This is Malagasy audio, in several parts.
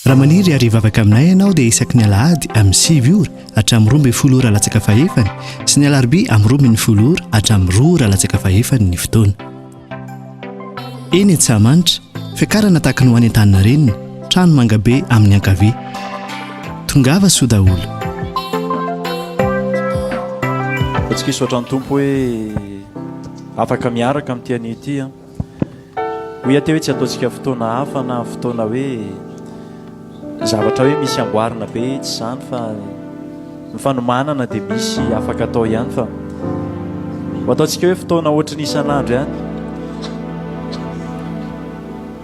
Raha maniry ary hivavaka aminay ianao dia isaky ny alahady amin'ny 9 ora hatramin'ny 12 ora latsaka fahefany sy ny alarobia amin'ny 12 ora hatramin'ny 2 ora latsaka fahefany ny fotoana. Eny Antsahamanitra, fiakarana tahaka ny ho any Antaninarenina, trano mangabe amin'ny ankavia. Tongava soa daholo. Antsika hisaotra ny Tompo hoe afaka miaraka amin'ity anio ity an. Hoy aho teo hoe tsy ataontsika fotoana hafa na fotoana hoe zavatra hoe misy amboarina be tsy izany fa ny fanomanana dia misy afaka atao ihany fa ho ataontsika hoe fotoana ohatry ny isan'andro ihany.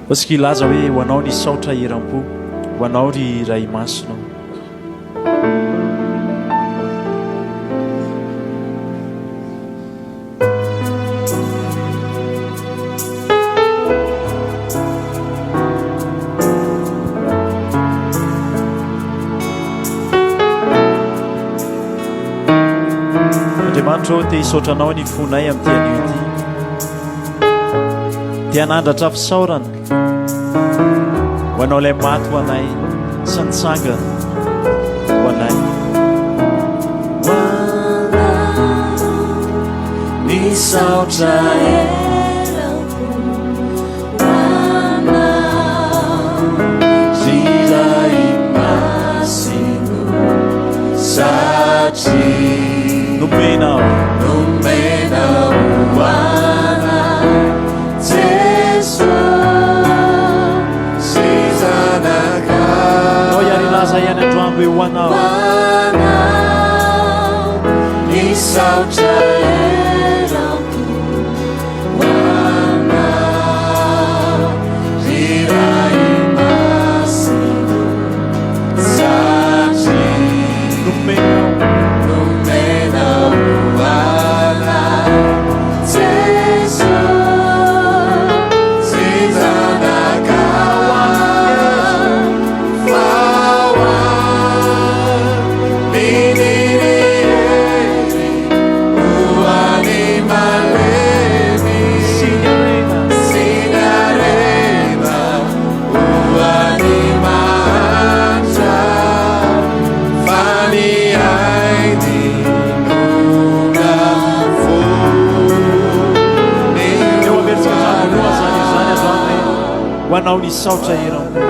Hotsika hilaza hoe ho anao ny saotra eram-po, ho anao ry Ray Masina. Andriamanitra ô, te hisaotra Anao ny fonay amin'ity anio ity. Te hanandratra fisaorana ho Anao ilay maty ho anay sy nitsangana ho anay. Ho Anao misaotra eram-po ho Anao ry Ray Masina satria Nomenao. Nomenao ho anay Jeso sy Zanakao. Nao hiary hilaza ihany androany hoe ho anao. Ho anao misaotra eram-po ho anao ry Ray Masina satria Nomenao. Nomenao ho anay Jeso sy Zanakao fa ho aminy ny hery ho an'ny malemy Sy ny harena. sy ny harena ho an'ny mahantra fa ny ainy no nafoiny Eo averintsika hatramin'ny voalohany izany izany androany hoe ho anao ny saotra eram-po.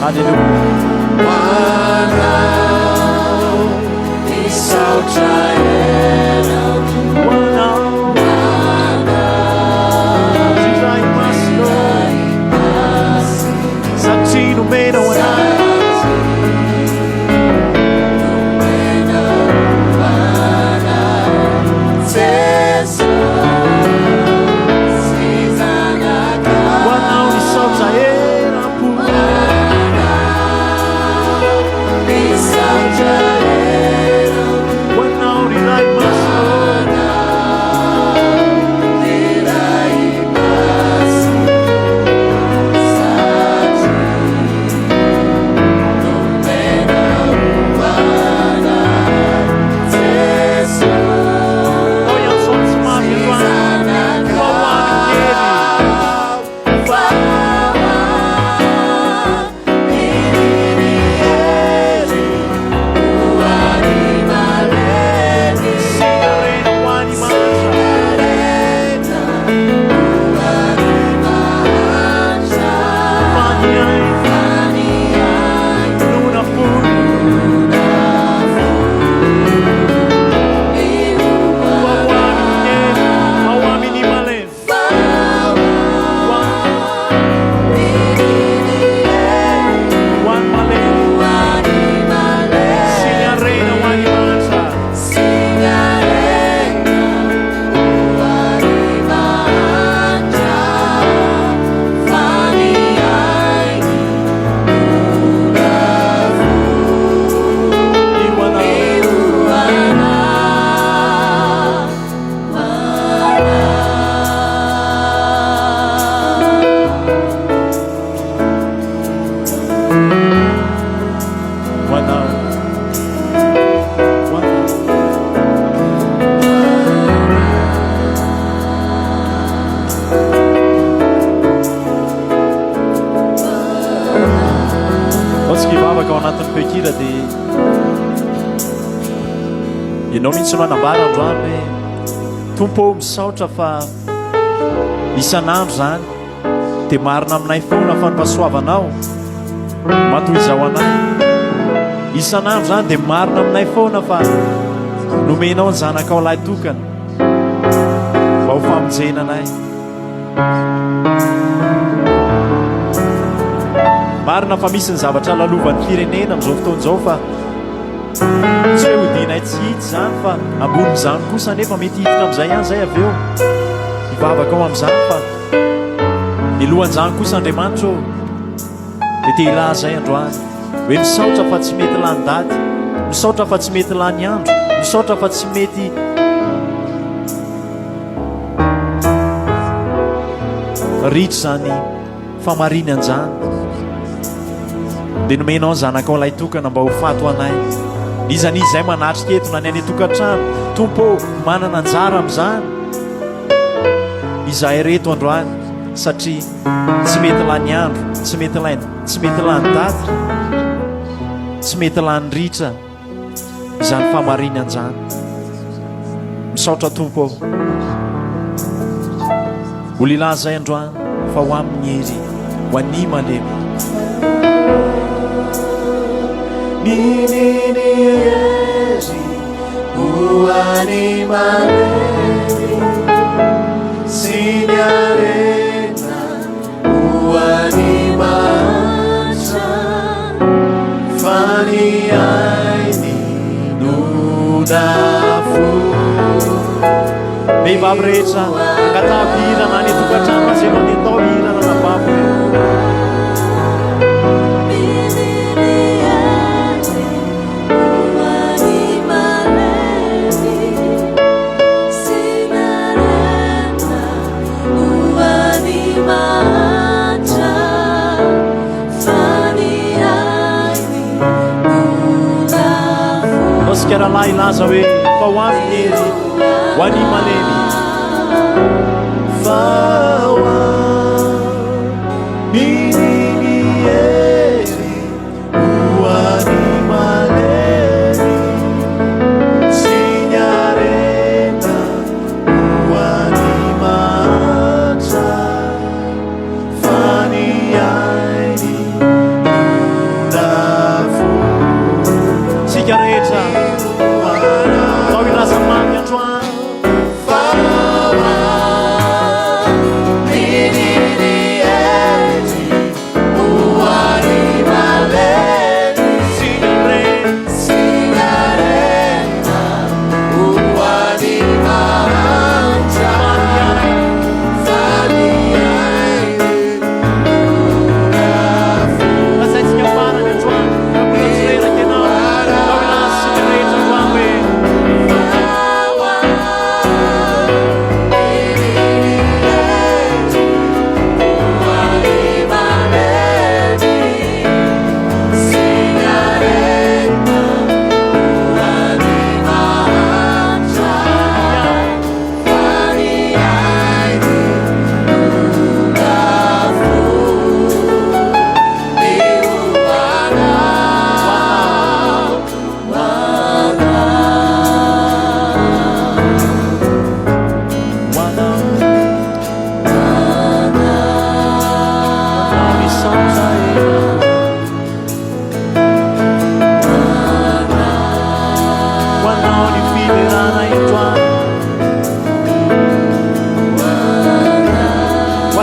Haleloia. Ho anao ny saotra eram-po. Ho anao. Ry Ray Masina. Satria nomenao anay. Ho anao ny saotra eram-po. Ho anao ry anatin'ny feon-kira dia ianao mihitsy no hanambara androany hoe Tompo ô misaotra fa isan'andro izany dia marina aminay foana fa ny fahasoavanao matoa izao anay. Isan'andro izany dia marina aminay foana fa nomenao ny zanakao lahy tokana mba ho famonjena anay. Marina fa misy ny zavatra lalovan'ny firenena amin'izao fotoana izao fa tsy hoe hodianay tsy hita izany fa ambonin'izany kosa anefa mety hiditra amin'izay ihany izay avy eo. Hivavaka ao amin'izany fa milohan'izany kosa Andriamanitra ô dia te hilaza izay androany hoe misaotra fa tsy mety lany daty, misaotra fa tsy mety lany andro, misaotra fa tsy mety Ritra izany famarinana izany. Dia nomenao ny zanakao lahy tokana mba ho faty ho anay. N'iza n'iza izay manatrika eto na ny any an-tokantrano, Tompo ô, manana anjara amin'izany izahay reto androany satria tsy mety lany andro, tsy mety lany, tsy mety lany daty, tsy mety lany ritra. Izany fahamarinana izany. Misaotra Tompo ô. Ho lehilahy izay androany fa ho amin'ny hery, ho an'ny malemy. Mininy hery ho an'ny malemy sy ny harena Ho an'ny mahantra fa ny ainy no nafoy. Vehivavy rehetra, angatahako hihirana any an-tokantrano na izay mandeha tao hihirana anabavy. Tosika rahalahy hilaza hoe fa ho avy ny hery ho an'ny malemy. Fa ho avy ny hery ho an'ny malemy sy ny harena ho an'ny mahantra fa ny ainy no nafoy. Isika rehetra atao hilaza mafy androany. Fa ho avy ny hery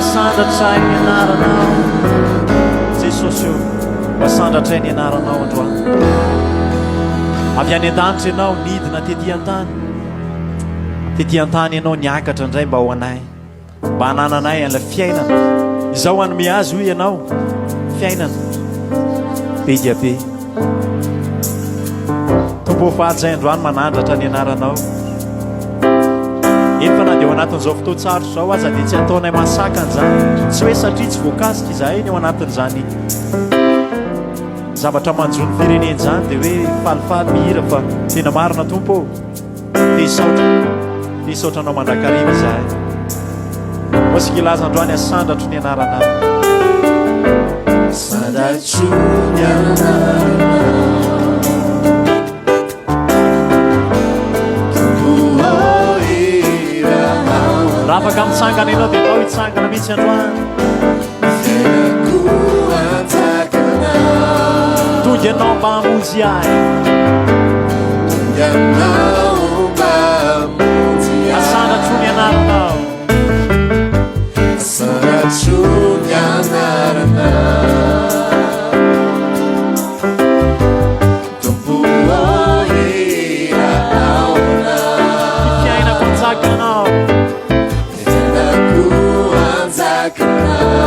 Asandratray ny anaranao Jesosy o, asandratray ny anaranao androany. Avy any an-danitra ianao nidina tety an-tany. Tety an-tany ianao niakatra indray mba ho anay. Mba hanananay an'ilay fiainana. Izao hanome azy hoy ianao, fiainana be dia be. Tompo ô, faly izay androany manandratra ny anaranao. Eny fa na dia ao anatin'izao fotoan-tsarotra izao aza dia tsy ataonay masakana izany. Tsy hoe satria tsy voakasika izahay ny ao anatin'izany zavatra manjo ny firenena izany dia hoe falifaly mihira fa tena marina Tompo ô. Te hisaotra, te hisaotra anao mandrakariva izahay. Mosika hilaza androany asandratro ny anaranao. Sandatro ny anaranao. Tompo ô, hira ao. Raha afaka mitsangana ianao dia ndao hitsangana mihitsy androany. Fiainako anjakanao. Tonga ianao mba hamonjy ahy. Tonga ianao mba hamonjy ahy. Asandatro ny anaranao. Asandatro ny anaranao. Tompo ô, hira aona. Ny fiainako anjakanao. Ny fiainako anjakanao.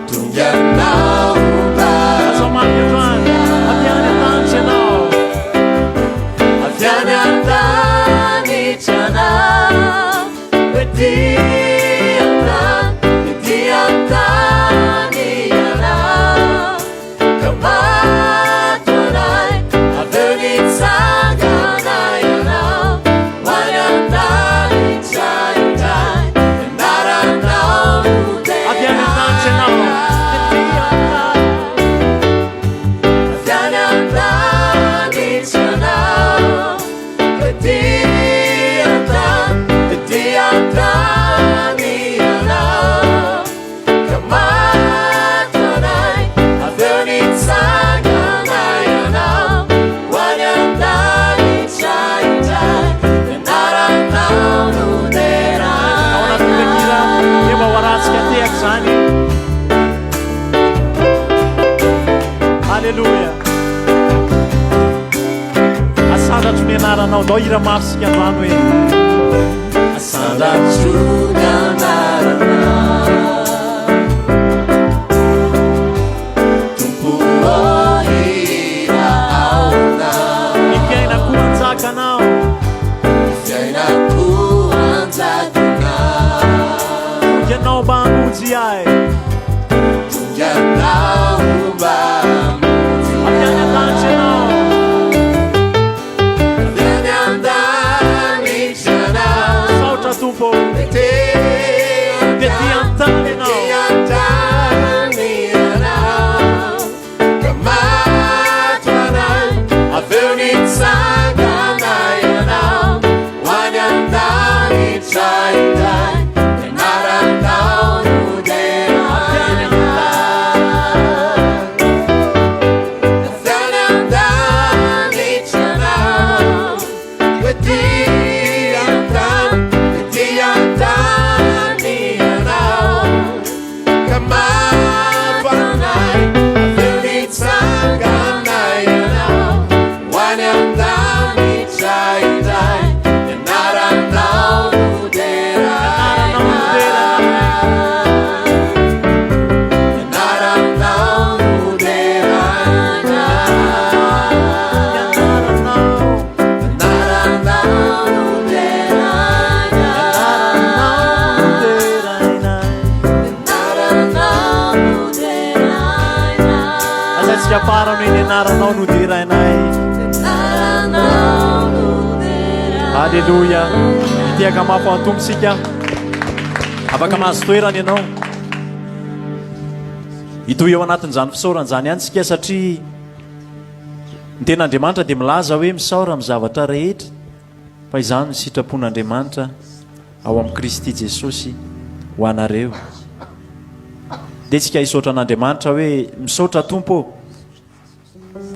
Tonga ianao mba Lazao mafy androany. Avy any an-danitra ianao. Avy any an-danitra ianao, ety an-tany, ety an-tany ianao, ka maty ho anay, avy eo nitsangana ianao, ho any an-danitra indray, ny anaranao no Avy any an-danitra ianao. Ety an-tany. Avy any an-danitra ianao, ety an-tany, ety an-tany ianao, ka maty ho anay, avy eo nitsangana ianao, ho any an-danitra indray, ny anaranao no Ao anatin'ilay hira dia mba ho arahantsika tehaka izany. Alléluia. Asandatro ny anaranao. Ndao hira mafy isika androany hoe. Asandatro ny anaranao. Tompo ô, hira aona. Ny fiainako anjakanao. Ny fiainako anjakanao. Tonga ianao mba hamonjy ahy. Tonga ianao mba hamonjy Avy any an-danitra ianao. Avy any an-danitra ianao. Misaotra Tompo. Ety Tety an-tany ianao. Tety an-tany ianao. Ka maty ho anay, avy eo nitsangana ianao. Ho any an-danitra indray, ny anaranao no deraina. Avy any an-danitra ianao. Ety an-tany, ety an-tany ianao. Ka maty ho anay, avy eo nitsangana ianao. Ho any an-danitra indray, ny anaranao no deraina. Ny anaranao no deraina. Ny anaranao. Ny anaranao no deraina. Anaranao deraina. Ny anaranao no deraina. Asaintsika farany hoe ny anaranao no derainay. Ny anaranao no deraina. Alléluia. Mitehaka mafy ho an'ny Tompo isika. Afaka mahazo toerana ianao. Hitohy eo anatin'izany fisaorana izany ihany isika satria ny tenin'Andriamanitra dia milaza hoe misaora amin'ny zavatra rehetra fa izany no sitrapon'Andriamanitra ao amin'i Kristy Jesosy ho anareo. Dia tsika hisaotra an'Andriamanitra hoe misaotra Tompo ô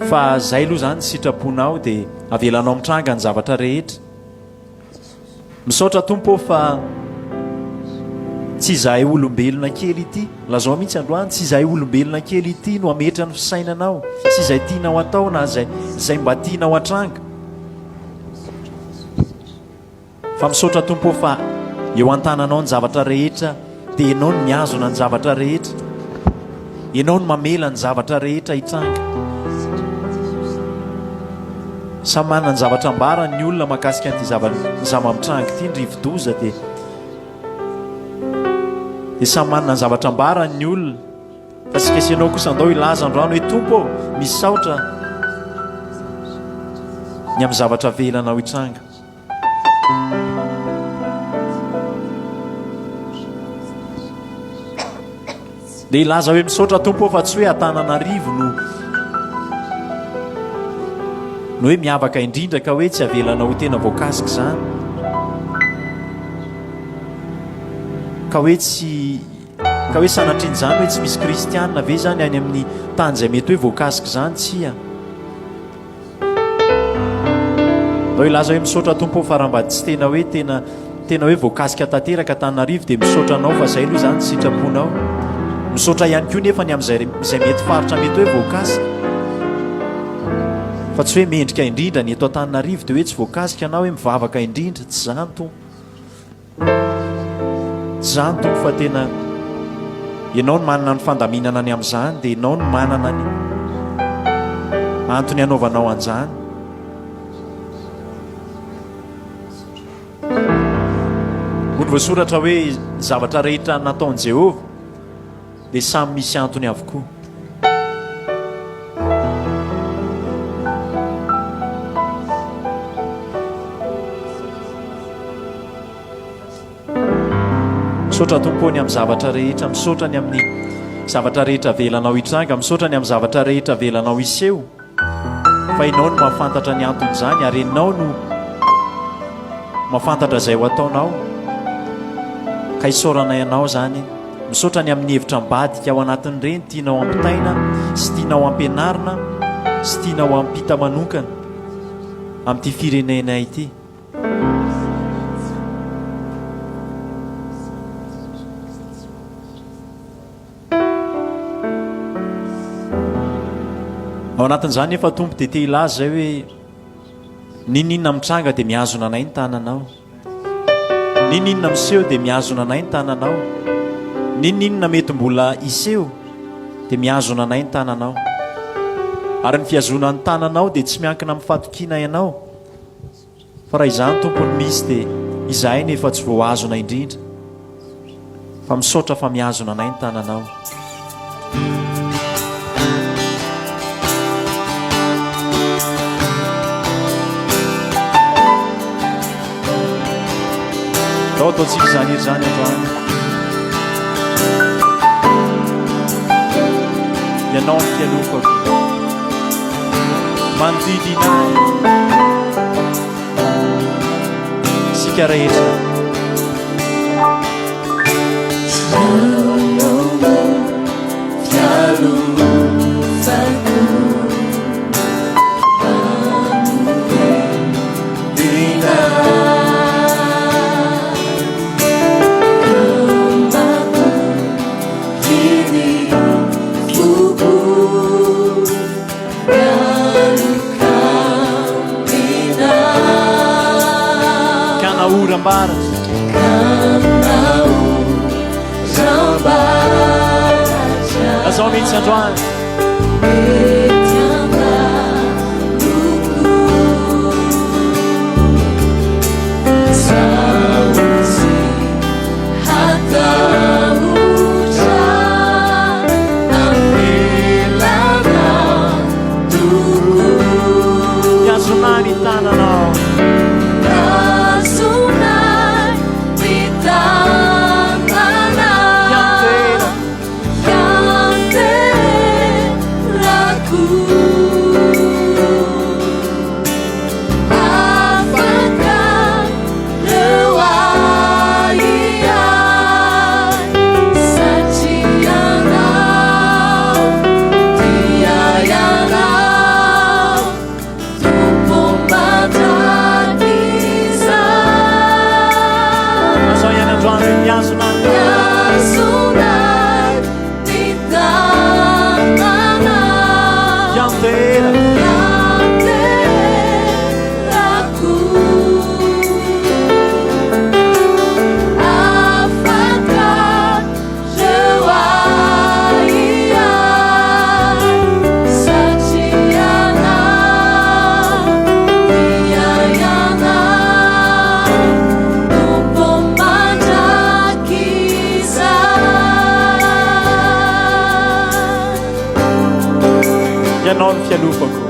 fa zay aloha zany sitraponao dia avelanao mitranga ny zavatra rehetra. Misaotra Tompo ô fa tsy izahay olombelona kely ity, lazao mihitsy androany, tsy izahay olombelona kely ity no hametra ny fisainanao sy izay tianao atao na izay izay mba tianao hatranga. Fa misaotra Tompo ô fa eo an-tananao ny zavatra rehetra dia Ianao no mihazona ny zavatra rehetra. Ianao no mamela ny zavatra rehetra hitranga. Samy manana ny zavatra ambarany ny olona mahakasika an'ity zava-mitranga ity, ny rivodoza dia dia samy manana ny zavatra ambarany ny olona. Fa isika sy ianao kosa andao hilaza androany hoe Tompo ô, misaotra ny amin'ny zavatra avelanao hitranga. Dia hilaza hoe misaotra Tompo ô fa tsy hoe Antananarivo no no hoe miavaka indrindra ka hoe tsy avelanao ho tena voakasika izany. Ka hoe tsy ka hoe sanatrian'izany hoe tsy misy kristiana ve izany any amin'ny tany izay mety hoe voakasika izany? Tsia. Ndao hilaza hoe misaotra Tompo ô fa raha mba tsy tena hoe tena tena hoe voakasika tanteraka Antananarivo dia misaotra anao fa zay aloha izany ny sitraponao. Misaotra ihany koa nefa ny amin'izay izay mety faritra mety hoe voakasika. Fa tsy hoe mendrika indrindra ny eto Antananarivo dia hoe tsy voakasika na hoe mivavaka indrindra, tsy izany Tompo. Tsy izany Tompo fa tena Ianao no manana ny fandaminana ny amin'izany dia Ianao no manana ny antony hanaovanao an'izany. Hoy ny voasoratra hoe ny zavatra rehetra nataon'i Jehovah dia samy misy antony avokoa. Misaotra Tompo ny amin'ny zavatra rehetra, misaotra ny amin'ny zavatra rehetra avelanao hitranga, misaotra ny amin'ny zavatra rehetra avelanao hiseho. Fa ianao no mahafantatra ny anton'izany ary ianao no mahafantatra izay ho ataonao. Ka isaoranay anao izany. Misaotra ny amin'ny hevitra ambadika ao anatin'ireny tianao ampitaina sy tianao ampianarina sy tianao ampita manokana amin'ity firenenay ity. Ao anatin'izany nefa Tompo dia te hilaza izay hoe n'inon'inona mitranga dia mihazona anay ny tananao. N'inon'inona miseho dia mihazona anay ny tananao. N'inon'inona mety mbola hiseho dia mihazona anay ny tananao. Ary ny fihazonan'ny tananao dia tsy miankina amin'ny fatokiana ianao. Fa raha izany Tompo no misy dia izahay no efa tsy voahazona indrindra fa misaotra fa mihazona anay ny tananao. Ndao ataontsika izany hira izany androany. Ianao no fialofako. Manodidina ahy. Isika rehetra. Kana oram-baratra. Lazao mihitsy androany. Mihazona ny tananao. Lazao ihany androany hoe mihazona Iantera. Ianao no fialofako.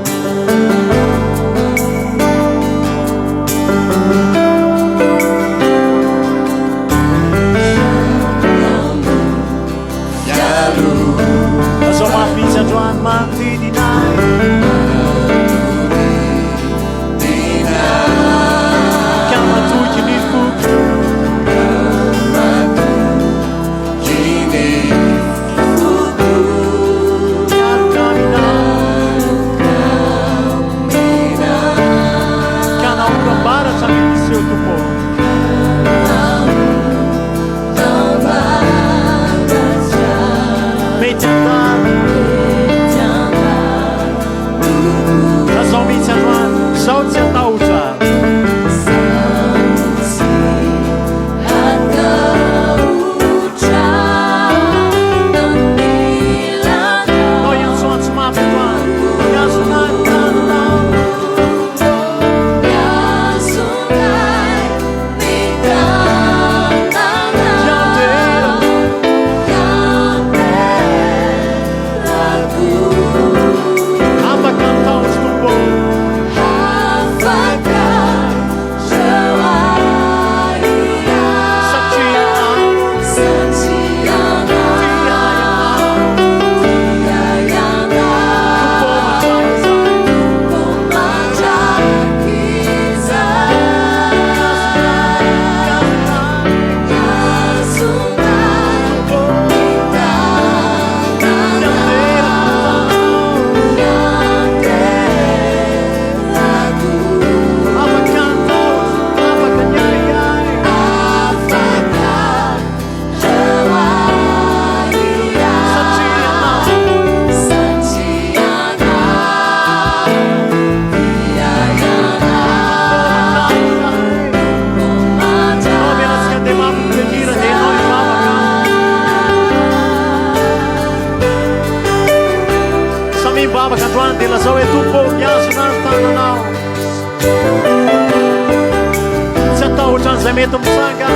izay mety mitranga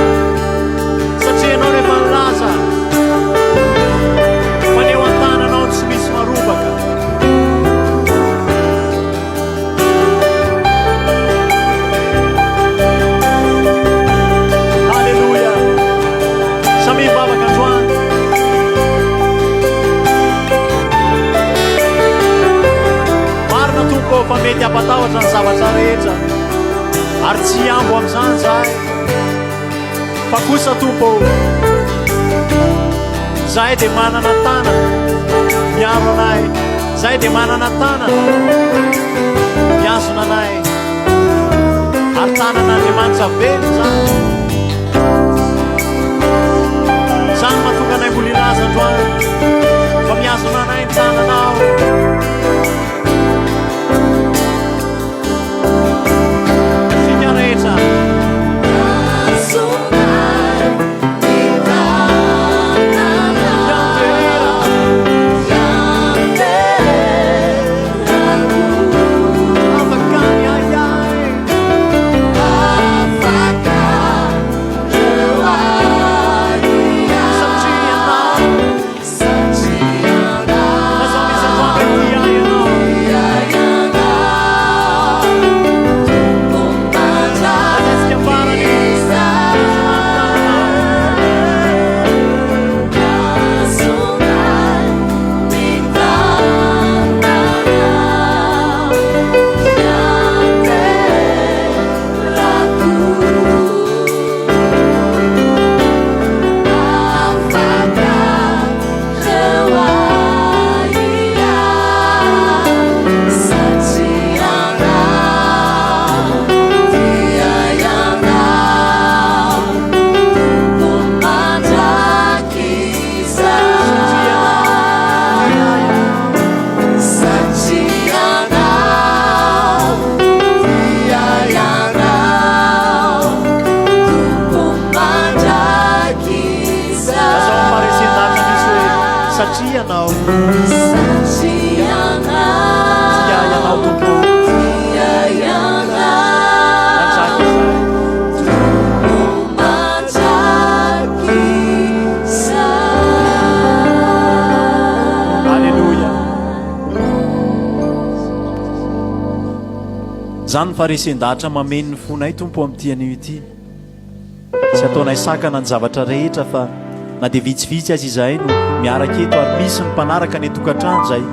satria ianao no efa nilaza fa ny eo an-tananao no tsy misy marombaka. Alléluia. Samia mivavaka androany. Marina Tompo fa mety hampatahotra ny zavatra rehetra ary tsy hiambo amin'izany izahay. Fa kosa Tompo ô, izahay dia manana tanana miaro anay, izahay dia manana tanana mihazona anay, ary tanan'Andriamanitra velona izany. Izany mahatonga anay mbola hilaza androany fa mihazona anay ny tananao. Isika rehetra. Afaka ny ahiahy. Satria ianao. Lazao misy androany hoe tia ahy ianao. Lazaintsika farany. Lazao amin'ny faharesen-dahatra misy hoe satria ianao. Tia ianao Tompo. Nanjaka izahay. Alléluia. Izany ny faharesen-dahatra mameno ny fonay Tompo amin'ity anio ity. Tsy ataonay sakana ny zavatra rehetra fa na dia vitsivitsy aza izahay no miaraka eto ary misy ny mpanaraka any an-tokantrano izay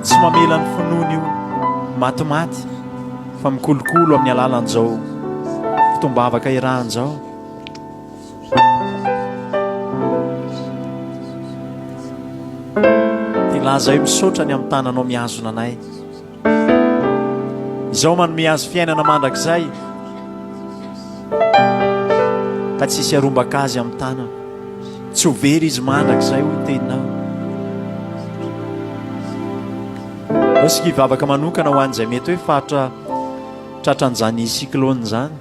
tsy mamela ny finoany ho matimaty fa mikolokolo amin'ny alalan'izao fotoam-bavaka iarahana izao. Dia laza hoe misaotra ny amin'ny tananao mihazona anay. Izao manome azy fiainana mandrakizay ka tsy hisy harombaka azy amin'ny tanana. Tsy ho very izy mandrakizay hoy ny teninao. Ndao isika hivavaka manokana ho an'izay mety hoe faritra tratran'izany cyclone izany.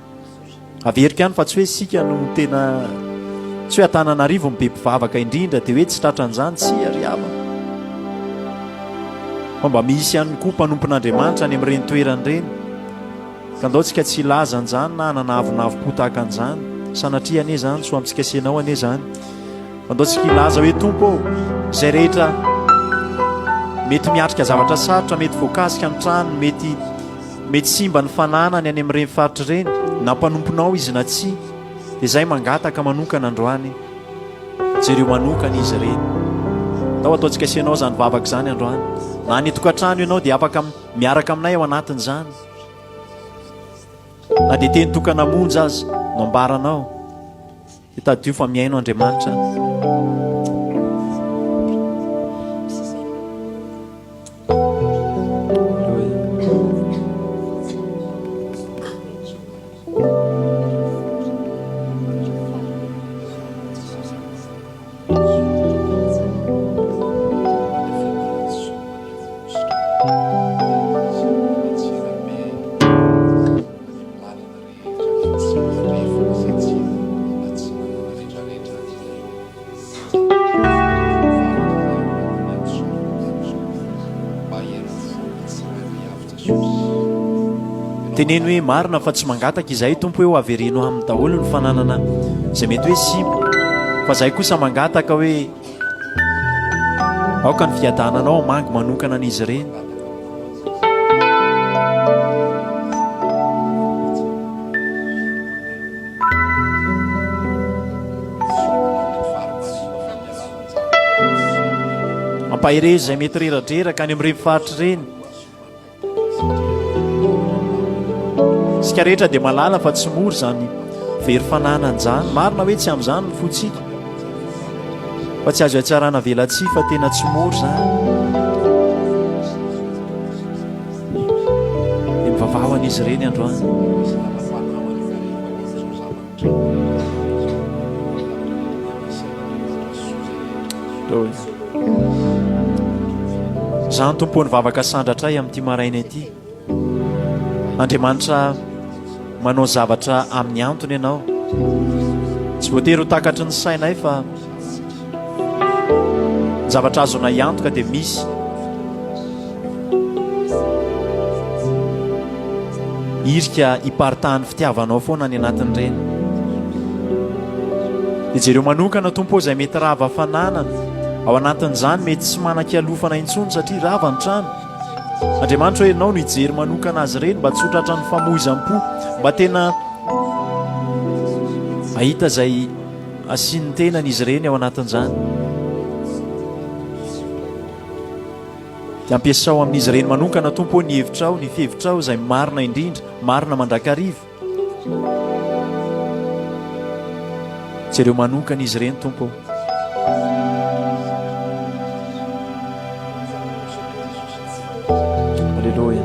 Averiko ihany fa tsy hoe isika no tena tsy hoe Antananarivo no be mpivavaka indrindra dia hoe tsy tratran'izany, tsia ry havana. Fa mba misy ihany koa mpanompon'Andriamanitra any amin'ireny toerana ireny. Ka ndao tsika tsy hilaza an'izany na hanana avonavom-po tahaka an'izany. Sanatria anie izany, soa amintsika sy ianao anie izany. Fa ndao tsika hilaza hoe Tompo ô, izay rehetra mety miatrika zavatra sarotra, mety voakasika ny trano, mety Mety simba ny fananany any amin'ireny faritra ireny, na mpanomponao izy na tsia, dia izay mangataka manokana androany, jereo manokana izy ireny. Ndao ataontsika sy ianao izany vavaka izany androany. Na any an-tokantrano ianao dia afaka miaraka aminay ao anatin'izany. Na dia teny tokana monja aza no ambaranao, dia tadidio fa mihaino Andriamanitra. Teneno hoe marina fa tsy mangataka izahay Tompo hoe ho avereno aminy daholo ny fananana izay mety hoe simba fa izahay kosa mangataka hoe aoka ny fiadananao hamangy manokana an'izy ireny. Ampaherezo izay mety reradreraka any amin'ireny faritra ireny. Isika rehetra dia mahalala fa tsy mora izany very fananana izany. Marina hoe tsy amin'izany ny fontsika. Fa tsy azo iatsarana velatsihy fa tena tsy mora izany. Dia mivavaha ho an'izy ireny androany. Izany Tompo ny vavaka sandratray amin'ity maraina ity. Andriamanitra manao zavatra amin'ny antony ianao. Tsy voatery ho takatry ny sainay fa ny zavatra azonay antoka dia misy Hirika hiparitahan'ny fitiavanao foana any anatin'ireny. Dia jereo manokana Tompo ô izay mety rava fananana ao anatin'izany mety tsy manan-kialofana intsony satria rava ny trano. Andriamanitra ô Ianao no hijery manokana azy ireny mba tsy ho tratran'ny famoizam-po, mba tena hahita izay asian'ny tenany izy ireny ao anatin'izany. Dia ampiasao amin'izy ireny manokana, Tompo ô, ny hevitrao, ny fihevitrao izay marina indrindra, marina mandrakariva. Jereo manokana izy ireny, Tompo ô. Aleloia.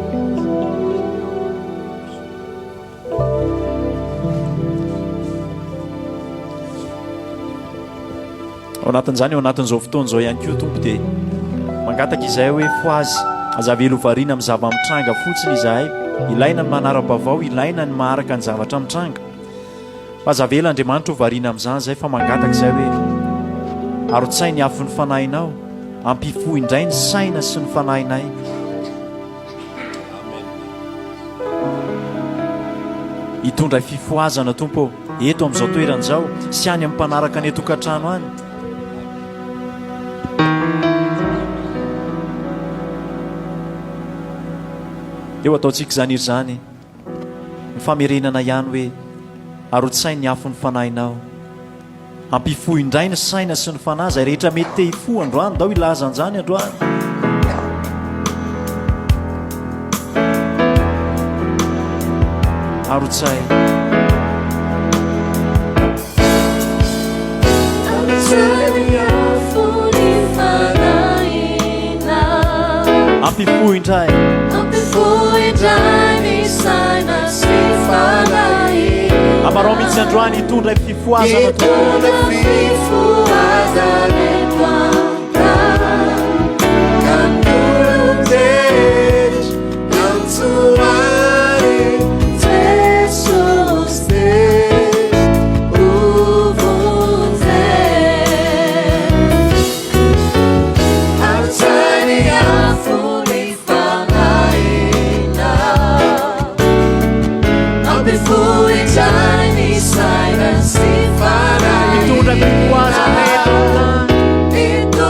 Ao anatin'izany, ao anatin'izao fotoana izao ihany koa, Tompo, dia mangataka izahay hoe fohazy, aza avela ho variana amin'ny zava-mitranga fotsiny izahay. Ilaina ny manara-baovao, ilaina ny maharaka ny zavatra mitranga. Fa aza avela Andriamanitra ho variana amin'izany izahay, fa mangataka izahay hoe arotsay ny afon'ny fanahinao, ampifoha indray ny saina sy ny fanahinay. Hitondra fifohazana Tompo ô, eto amin'izao toerana izao sy any amin'ny mpanaraka any an-tokantrano any. Eo ataontsika izany iry izany, ny famerenana ihany hoe arotsahy ny afon'ny fanahinao. Ampifoha indray ny saina sy ny fanahy izay rehetra mety te hifoha androany, ndao hilaza an'izany androany. Arotsay. Ampifoha indray. Ampifoha indray ny saina sy fanahy. Amarao mihitsy androany hitondra fifohazana Hitondra fifohazana eto an-tany. Ka ny olon-drehetra hiantso ahy Jesosy dia ho vonjena. Arotsay ny afo ny fanahinao. Ampifoha indray ny saina sy Hitondra fifohazana eto an-tany. fanahinao.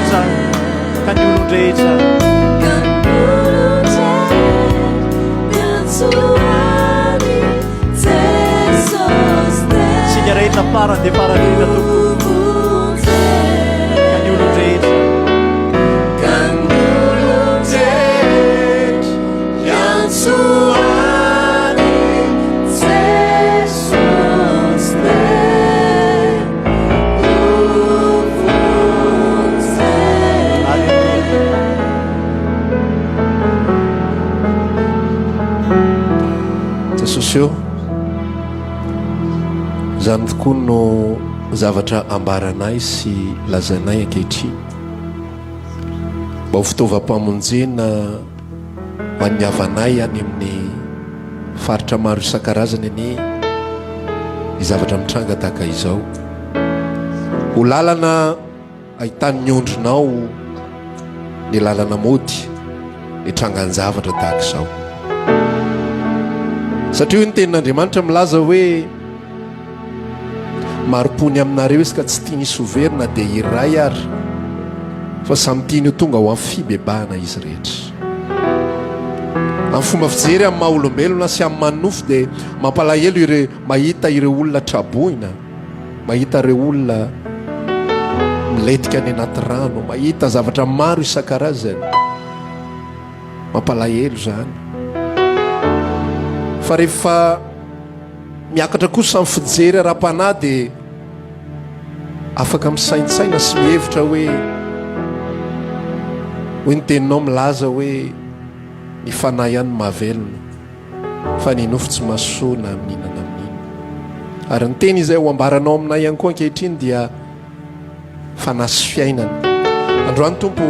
olon-drehetra, ka ny olon-drehetra. Ka ny olon-drehetra miantso an'i Jesosy Isika rehetra farany dia farany indrindra tompoko. Ka ny olon-drehetra. Ka ny olon-drehetra miantso an'i Jesosy Alléluia. Jesosy ô, izany tokoa no zavatra ambaranay sy lazainay ankehitriny. Mba ho fitaovam-pamonjena ho an'ny havanay any amin'ny faritra maro isan-karazany anie ny zavatra mitranga tahaka izao. Ho lalana ahitan'ny ondrinao ny lalana mody ny trangan-javatra tahaka izao. Satria hoy ny tenin'Andriamanitra milaza hoe mari-po ny aminareo izy ka tsy tiany hisy ho very na dia iray ary fa samy tiany ho tonga ho amin'ny fibebahana izy rehetra. Amin'ny fomba fijery amin'ny maha olombelona sy amin'ny maha nofo dia mampalahelo ireo mahita ireo olona traboina, mahita ireo olona milentika any anaty rano, mahita zavatra maro isan-karazany. Mampalahelo izany. Fa rehefa miakatra kosa ny fijery ara-panahy dia afaka misaintsaina sy mihevitra hoe hoy ny teninao milaza hoe ny fanahy ihany no mahavelona fa ny nofo tsy mahasoa na amin'inona na amin'inona. Ary ny teny izay ho ambaranao aminay ihany koa ankehitriny dia fanahy sy fiainana. Androany Tompo,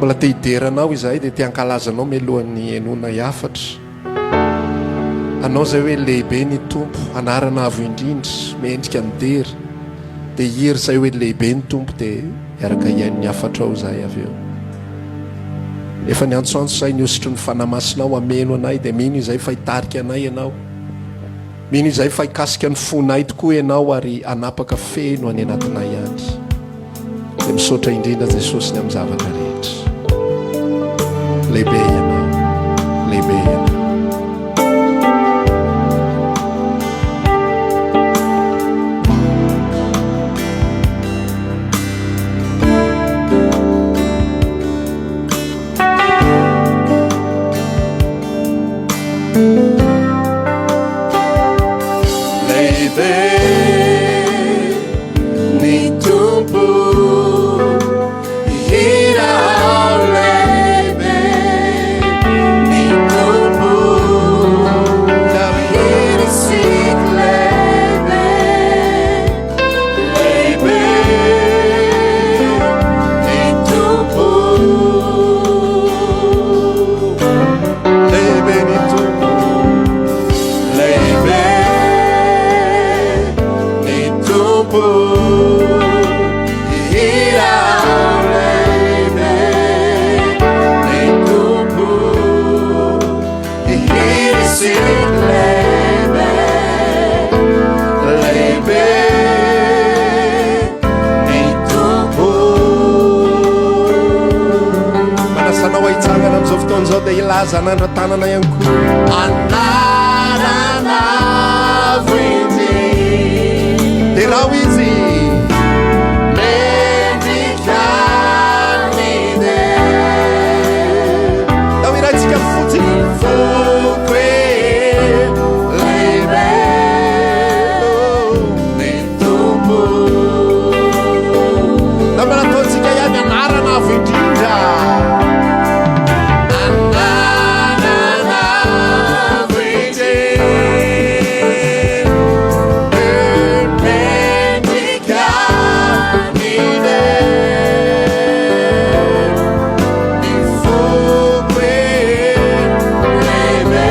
mbola te hidera Anao izahay dia te hankalaza Anao mialohan'ny henoanay hafatra. Anao izay hoe lehibe ny Tompo, anarana avo indrindra, mendrika ny dera. Dia hihira izay hoe lehibe ny Tompo dia hiaraka hihaino ny hafatrao izahay avy eo. Efa niantsoantso izahay ny hosotry ny Fanahy Masinao hameno anay dia mino izahay fa hitarika anay Ianao. Mino izahay fa hikasika ny fonay tokoa Ianao ary hanapaka feno any anatinay any. Dia misaotra indrindra Jesosy ny amin'ny zavatra rehetra. Lehibe Ianao. Lehibe Ianao. Lehibe ny Tompo, hira lehibe ny Tompo, hira isika lehibe, lehibe ny Tompo. Lehibe ny Tompo. Lehibe ny Tompo, hira lehibe ny Tompo, hira isika lehibe, lehibe ny Tompo. Manasa anao hitsangana amin'izao fotoana izao dia hilaza anandra-tanana ihany koa. Anarana avo indrindra. Derao izy. Mendrika ny dera. Tao iraintsika fotsiny. Foko e, lehibe ny Tompo. Namana ataontsika ihany anarana avo indrindra. Anarana avo indrindra. Mendrika ny dera. Ny foko e, lehibe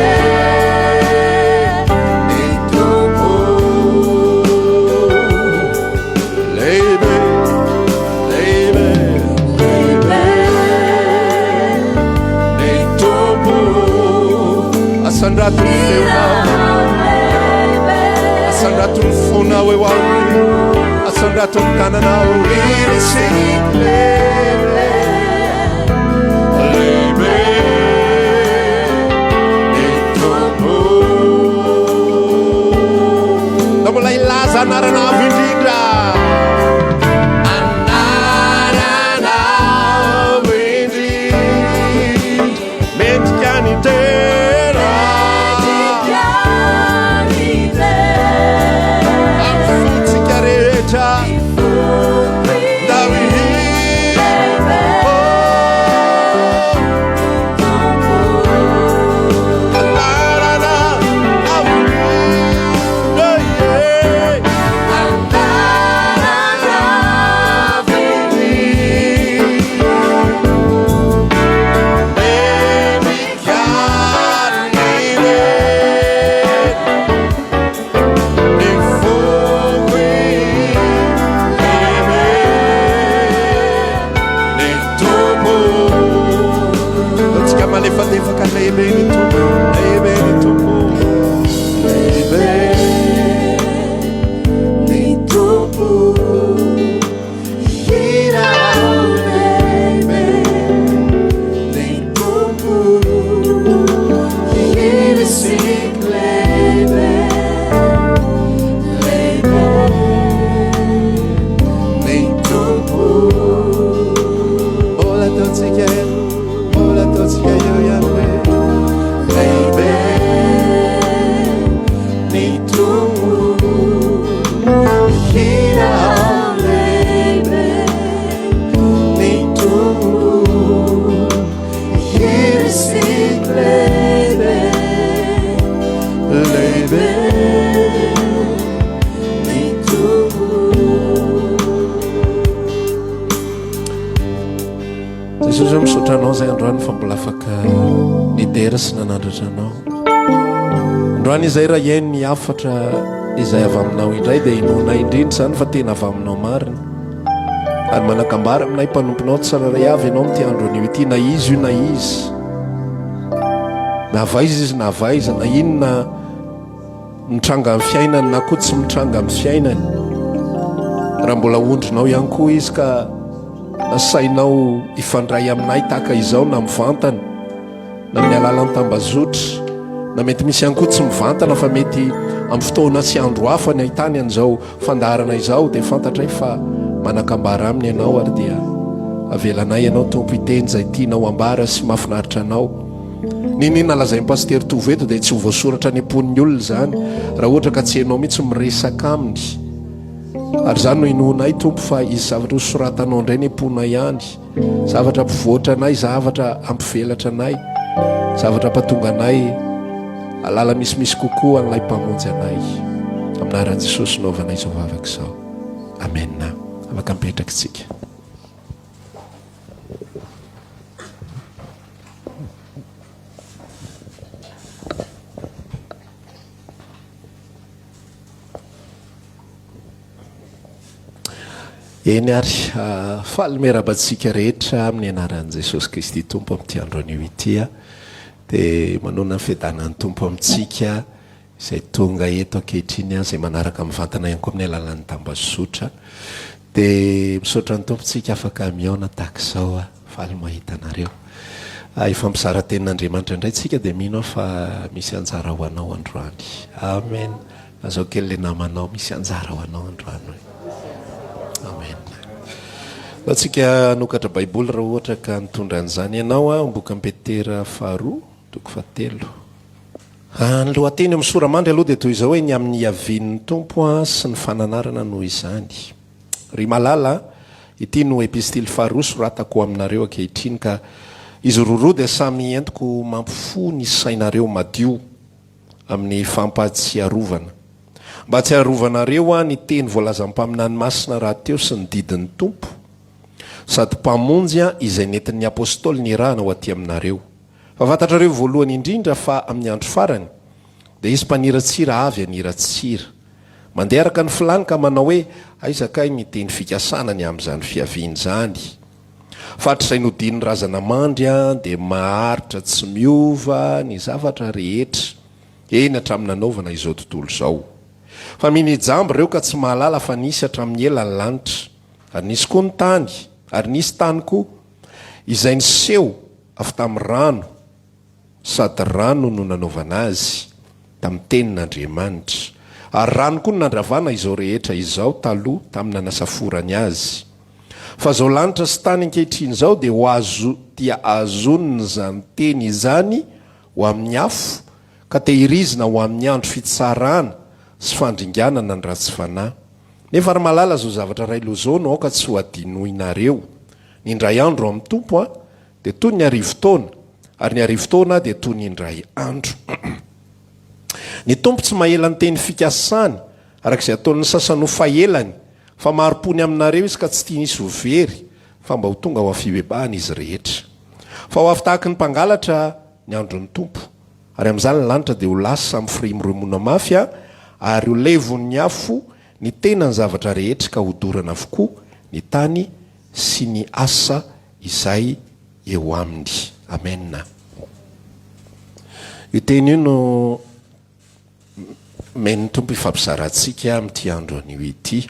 ny Tompo. Lehibe, lehibe, Lehibe ny Tompo. Asandrato ny feonao. Asandrato ny fonao eo aminy. Asandrato ny tananao. Lehibe ny Tompo. Ndao mbola hilaza anarana avo indrindra. Anarana avo indrindra. Mendrika ny dera. Amin'ny fontsika rehetra. Ndao hihira. Oh. Anarana avo indrindra. Yeah. Anarana avo indrindra. Mendrika ny dera. Ny foko lehibe ny Tompo. Antsika malefadefaka lehibe ny Tompo, lehibe ny Tompo. Lehibe ny Tompo. Hira lehibe ny Tompo. Hira isika lehibe, lehibe ny Tompo. Mbola ataontsika eo, mbola ataontsika eo ihany hoe Lehibe ny Tompo. Hira lehibe ny Tompo. Hira isika lehibe, lehibe ny Tompo. Jesosy ô misaotra anao izay androany fa mbola afaka nidera sy nanandratra anao. Androany izay raha hihaino ny hafatra izay avy aminao indray dia inoanay indrindra izany fa tena avy aminao marina. Ary manakambara aminay mpanomponao tsirairay avy ianao amin'ity andro anio ity na izy io na izy. Na avy aiza izy na avy aiza na inona mitranga amin'ny fiainany na koa tsy mitranga amin'ny fiainany. Raha mbola ondrinao ihany koa izy ka nasainao hifandray aminay tahaka izao na mivantana na amin'ny alalan'ny tambazotra na mety misy ihany koa tsy mivantana fa mety amin'ny fotoana sy andro hafa ny ahitany an'izao fandaharana izao dia fantatray fa manakambara aminy ianao ary dia avelanay ianao Tompo hiteny izay tianao ambara sy mahafinaritra anao. N'inon'inona lazain'i Pasitera Tovo eto dia tsy ho voasoratra any am-pon'ny olona izany raha ohatra ka tsy ianao mihitsy miresaka aminy. Ary izany no inoanay Tompo fa hisy zavatra ho soratanao indray ny am-ponay any, zavatra hampivoatra anay, zavatra hampivelatra anay, zavatra hampatonga anay hahalala misimisy kokoa an'ilay Mpamonjy anay. Amin'ny anaran'i Jesosy no anaovanay izao vavaka izao. Amena. Afaka mipetraka isika. Eny ary, faly miarahaba antsika rehetra amin'ny anaran'i Jesosy Kristy Tompo amin'ity andro anio ity. Dia manona ny fiadanan'ny Tompo amintsika izay tonga eto ankehitriny, izay manaraka mivantana ihany koa amin'ny alalan'ny tambazotra. Dia misaotra ny Tompo tsika afaka mihaona tahaka izao. Faly mahita anareo. Hifampizara tenin'Andriamanitra indray tsika dia mino aho fa misy anjara ho anao androany. Amen. Lazao kely le namanao misy anjara ho anao androany hoe. Amen. Ndao tsika hanokatra Baiboly raha ohatra ka nitondra an'izany ianao a, Bokin'i Petera faharoa, toko fahatelo. Ah, ny lohateny eo amin'ny sora-mandry aloha dia toy izao hoe ny amin'ny hiavian'ny Tompo sy ny fananarana noho izany. Ry malala, ity no epistily faharoa soratako ho aminareo ankehitriny ka izy roroa dia samy entiko mampifoha ny sainareo madio. amin'ny fampahatsiarovana. Mba hatsiarovanareo ahy ny teny voalazan'ny mpaminany masina rahateo sy ny didin'ny Tompo, sady Mpamonjy ahy izay nentin'ny Apôstôly nirahana ho aty aminareo. Fa fantatrareo voalohany indrindra fa amin'ny andro farany, dia hisy mpaniratsira avy haniratsira. Mandeha araka ny filàny ka manao hoe, Aiza kay ny teny fikasana ny amin'izany fiaviany izany? Fa hatrizay nodian'ny razana mandry dia maharitra tsy miova ny zavatra rehetra, eny hatramin'ny nanaovana izao tontolo izao. Fa minia jamba ireo ka tsy mahalala fa nisy hatramin'ny ela ny lanitra, ary nisy koa ny tany, ary nisy tany koa, izay niseho avy tamin'ny rano, sady rano no nanaovana azy, tamin'ny tenin'Andriamanitra. Ary rano koa no nandravana izao rehetra izao taloha tamin'ny nanasaforany azy. Fa izao lanitra sy tany ankehitriny izao dia ho azo dia azon'izany teny izany ho amin'ny afo ka tehirizina ho amin'ny andro fitsarana sy fandringanana ny ratsy fanahy. Nefa ry malala izao zavatra iray loza no aoka tsy ho adinoinareo, ny indray andro amin'ny Tompo dia toy ny arivotaona, ary ny arivotaona dia toy ny indray andro. Ny Tompo tsy mahela ny teny fikasany, araka izay ataon'ny sasany ho fahelany, fa mari-po ny aminareo Izy ka tsy tiany hisy ho very, fa mba ho tonga ho amin'ny fibebahana izy rehetra. Fa ho avy tahaky ny mpangalatra ny andron'ny Tompo, ary amin'izany ny lanitra dia ho lasa amin'ny firimorimoana mafy, ary ho levon'ny afo ny tenan'ny zavatra rehetra ka hodorana avokoa ny tany sy ny asa izay eo aminy. Amena. Io teny io no omen'ny Tompo hifampizarantsika amin'ity andro anio ity.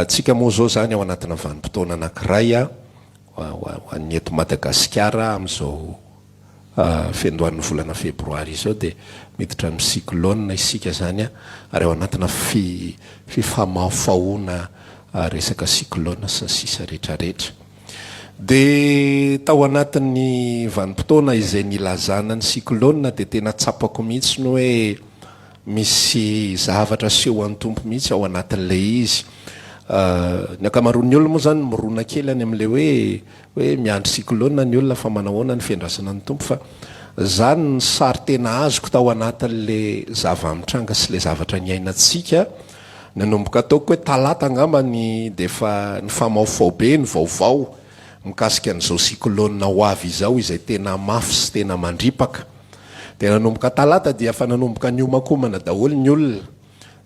Tsika moa izao izany ao anatina vanim-potoana anankiray ho an'ny eto Madagasikara amin'izao fiandohan'ny volana febroary izao dia miditra amin'ny cyclone isika izany ary ao anatina fifamahofahoana resaka cyclone sy ny sisa rehetra rehetra. Dia tao anatin'ny vanim-potoana izay nilazana ny cyclone dia tena tsapako mihitsy ny hoe misy zavatra asehon'ny Tompo mihitsy ao anatin'ilay izy. Ny ankamaroan'ny olona moa izany mirona kely any amin'ilay hoe Hoe miandry cyclone ny olona fa manahoana ny fiandrasana ny Tompo fa zany ny sary tena azoko tao anatin'le zava-mitranga sy le zavatra niainantsika nanomboka ataoko hoe talata angamba ny dia efa nifamaofao be ny vaovao mikasika an'izao cyclone ho avy izao izay tena mafy sy tena mandripaka dia nanomboka talata dia efa nanomboka niomakomana daholo ny olona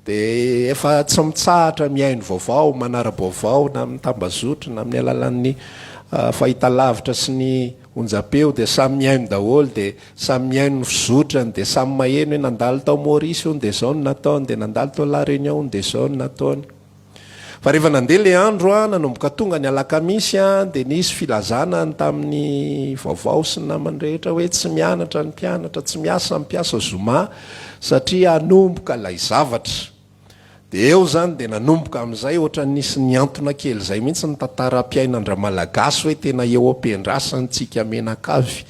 Dia efa tsy mitsahatra mihaino vaovao, manara-baovao na amin'ny tambazotra na amin'ny alalan'ny fahitalavitra sy ny onjam-peo dia samy mihaino daholo dia samy mihaino ny fizotrany dia samy maheno hoe nandalo tao Maurice hono dia izao no nataony dia nandalo tao La Réunion hono dia izao no nataony. Fa rehefa nandeha ilay andro an, nanomboka tonga ny alakamisy an, dia nisy filazana ny tamin'ny vaovao sy ny namany rehetra hoe tsy mianatra ny mpianatra, tsy miasa ny mpiasa zoma satria hanomboka ilay zavatra. Dia eo izany dia nanomboka amin'izay ohatran'ny nisy nihantona kely izay mihitsy ny tantaram-piainan-dRamalagasy hoe tena eo am-piandrasantsika menakavy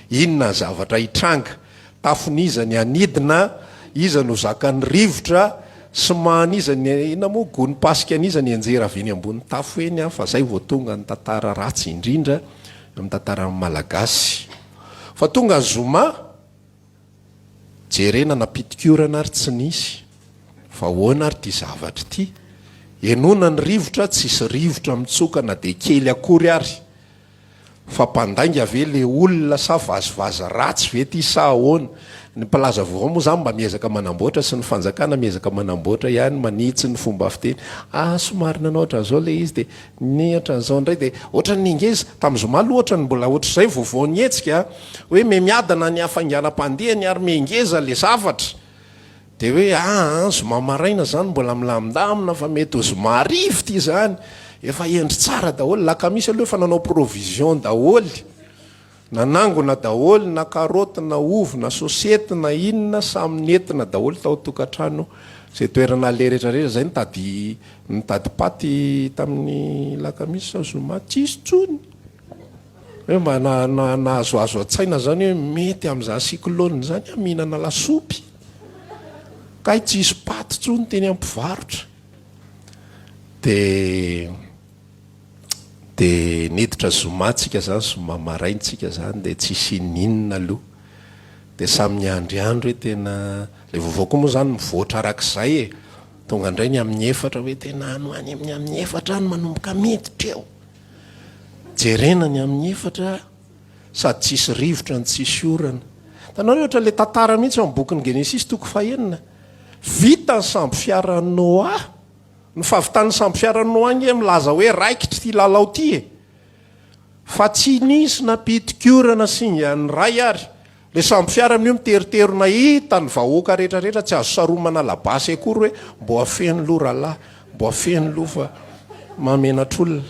inona ny zavatra hitranga. Tafon'iza ny hanidina, iza no zakan'ny rivotra, sy mahan'iza ny, inona moa, gonim-pasika an'iza ny hianjera avy eny ambony tafo eny an, fa zay vao tonga ny tantara ratsy indrindra eo amin'ny tantaran'ny Malagasy. Fa tonga ny zoma, jerena nampitikorana ary tsy nisy, fa ahoana ary ity zavatra ity? Henoina ny rivotra, tsisy rivotra mitsoka na dia kely akory ary. Fa mpandainga ve le olona sa vazivazy ratsy ve ty sa ahoana? Ny mpilaza vaovao moa zany mba miezaka manamboatra sy ny fanjakana miezaka manamboatra ihany manitsy ny fomba fiteny. Ah somary nanao ohatran'izao le izy de ny ohatran'izao indray de ohatran'ny ngeza. Tamin'ny zoma aloha ohatran'ny mbola ohatr'izay vaovao nihetsika hoe mihamiadana ny hafainganam-pandehany ary mihengeza le zavatra. Dia hoe aa zoma maraina zany mbola milamindamina fa mety ho zoma hariva ity zany, efa hendry tsara daholo, lakamisy aloha efa nanao provision daholo, nanangona daholo na karoty na ovy na sosety na inona samy nentina daholo tao an-tokantrano izay toerana aleha rehetra rehetra, zay nitady nitady paty tamin'ny lakamisy sa zoma tsisy tsony. Hoe mba nahazoazo an-tsaina zany hoe mety amin'izany cyclone izany aho mihinana lasopy. Kay tsisy paty tsony teny amin'ny mpivarotra. De de niditra zoma tsika zany, zoma maraina tsika zany de tsisy ininona aloha. De samy niandriandry hoe tena, le vaovao koa moa zany mivoatra arak'izay e. Tonga indray ny amin'ny efatra hoe tena any ho any amin'ny amin'ny efatra any manomboka miditra eo. Jerena ny amin'ny efatra sady tsisy rivotra no tsisy orana. Hitanareo ohatra ilay tantara mihitsy ao amin'ny bokin'ny Genesisy toko fahenina. Vita ny sambofiaran'i Noa. Ny fahavitan'ny sambofiaran'i Noa ange milaza hoe raikitra ity lalao ity e. Fa tsy nisy na pitikorana singan'ny iray ary. Le sambo fiara amin'io miteriterona hita ny vahoaka rehetra rehetra tsy azo saromana labasy akory hoe mbo afeno loha rahalahy, mbo afeno loha fa mahamenatr'olona.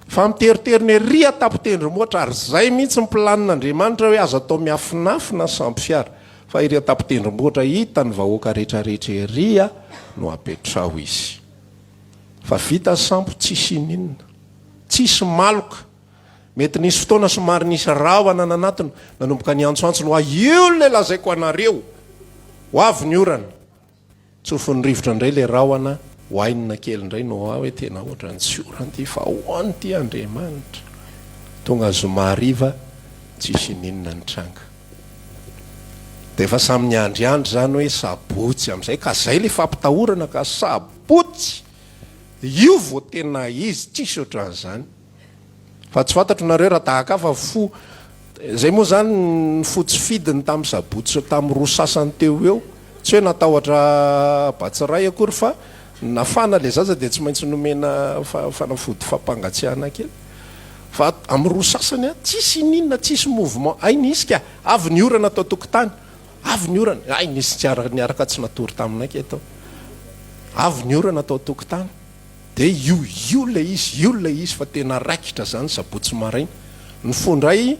Fa miteriterona ery an-tampon-tendrombohitra ary zay mihitsy ny planin'Andriamanitra hoe aza atao miafinafina ny sambo fiara fa ery an-tampon-tendrombohitra hita ny vahoaka rehetra rehetra ery no apetraho izy. Fa vita ny sambo tsisy ininona. Tsisy maloka. Mety nisy fotoana somary nisy rahona nanatona, nanomboka niantsoantso Noa, Io ilay lazaiko anareo! Ho avy ny orana! Tsofin'ny rivotra indray ilay rahona, oainina kely indray Noa hoe tena ohatran'ny tsy orana ity fa ahoana ity Andriamanitra? Tonga zoma hariva, tsisy ininona nitranga. Dia efa samy niandriandry izany hoe sabotsy amin'izay, ka izay ilay fampitahorana ka sabotsy! Io vao tena izy, tsisy ohatran'izany. Fa tsy fantatro nareo raha tahaka ahy fa fo zay moa zany ny fo tsy fidiny tamin'ny sabotsy tamin'ny roa sasany teo ho eo. Tsy hoe natahotra batsiray akory fa nafana le zaza dia tsy maintsy nomena fanafody fampangatsiahana kely. Fa amin'ny roa sasany an, tsisy ininona, tsisy mouvement. Hay nisy ka, avy ny orana tao tokotany, avy ny orana, hay nisy tsy niaraka tsy natory taminay kay tao. Avy ny orana tao tokotany. Dia io, io ilay izy, io ilay izy fa tena raikitra izany sabotsy maraina. Nifoha indray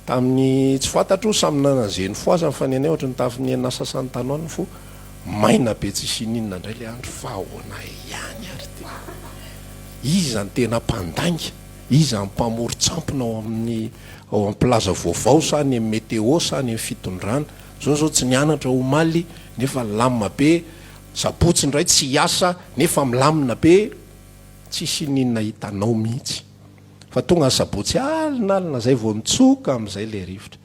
tamin'ny tsy fantatro, samy nanana izay nifohazany fa ny anay ohatry ny tamin'ny enina sasany tany ho any nifoha, maina be tsisy ininona indray ilay andro fa ahoana ihany ary ity? Iza no tena mpandainga? Iza no mpamoron-tsampona ao amin'ny ao amin'ny mpilaza vaovao sa any amin'ny météo sa any amin'ny fitondrana? Zao zao tsy nianatra omaly nefa lamina be Sabotsy indray tsy hiasa nefa milamina be tsisy ininona hitanao mihitsy fa tonga ny sabotsy alina alina zay vao mitsoka amizay le rivotra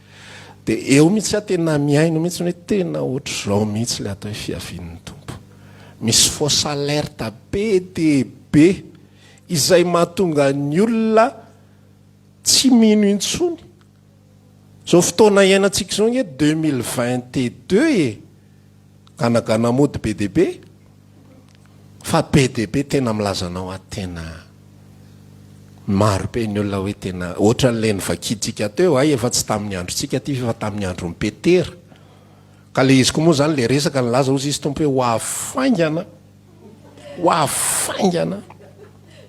de eo mihitsy aho tena mihaino mihitsy hoe tena ohatr'izao mihitsy le atao hoe fiavian'ny Tompo misy fausse alerte be dia be izay mahatonga ny olona tsy mino intsony zao fotoana iainantsika izao nge 2022 e Ganagana mody be dia be fa be dia be tena milaza anao aho tena maro be ny olona hoe tena ohatran'ilay novakintsika teo hay efa tsy tamin'ny androntsika ity fa efa tamin'ny andron'i Petera ka le izy koa moa zany le resaka nilaza hozy izy tompo hoe ho avy faingana ho avy faingana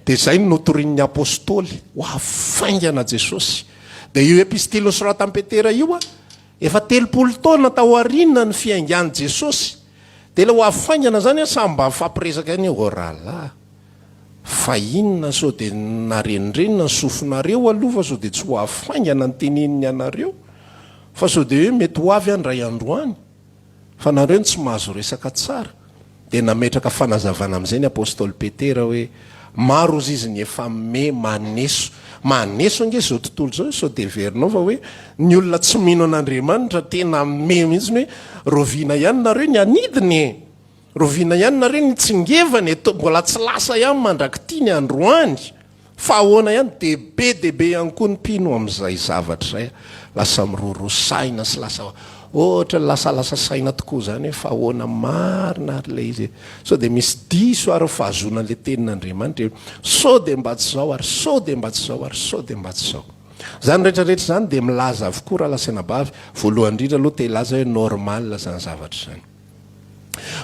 dia zay no notorian'ny apostoly ho avy faingana Jesosy dia io epistily nosoratan'i Petera io a Efa 30 taona tao aoriana ny fiaingan'i Jesosy, dia ilay ho avy faingana izany an, samy mba mifampiresaka ihany hoe, oh rahalahy, fa inona sao dia narenindrenina ny sofinareo aloha fa sao dia tsy ho avy faingana ny teneniny anareo, fa sao dia hoe mety ho avy aho indray andro any. Fa nareo no tsy mahazo resaka tsara. Dia nametraka fanazavana amin'izay ny apostoly Petera hoe, Maro hozy izy ny efa me maneso. Maneso ange izao tontolo izao e, sao dia heverinao fa hoe ny olona tsy mino an'Andriamanitra tena me mihitsy hoe raoviana ihany nareo ny hanidina e! Raoviana ihany nareo ny hitsingevana e! Mbola tsy lasa ihany mandrak'ity ny androany. Fa ahoana ihany dia be dia be ihany koa ny mpino amin'izay zavatra izay, lasa miroroa saina sy lasa ohatra ny lasalasa saina tokoa izany hoe fa ahoana marina ary ilay izy e? Sao dia misy diso ary ny fahazoana an'ilay tenin'Andriamanitra e? Sao dia mba tsy izao ary, sao dia mba tsy izao ary, sao dia mba tsy izao. Izany rehetra rehetra izany dia milaza avokoa rahalahy sy anabavy, voalohany indrindra aloha te hilaza hoe normal izany zavatra izany.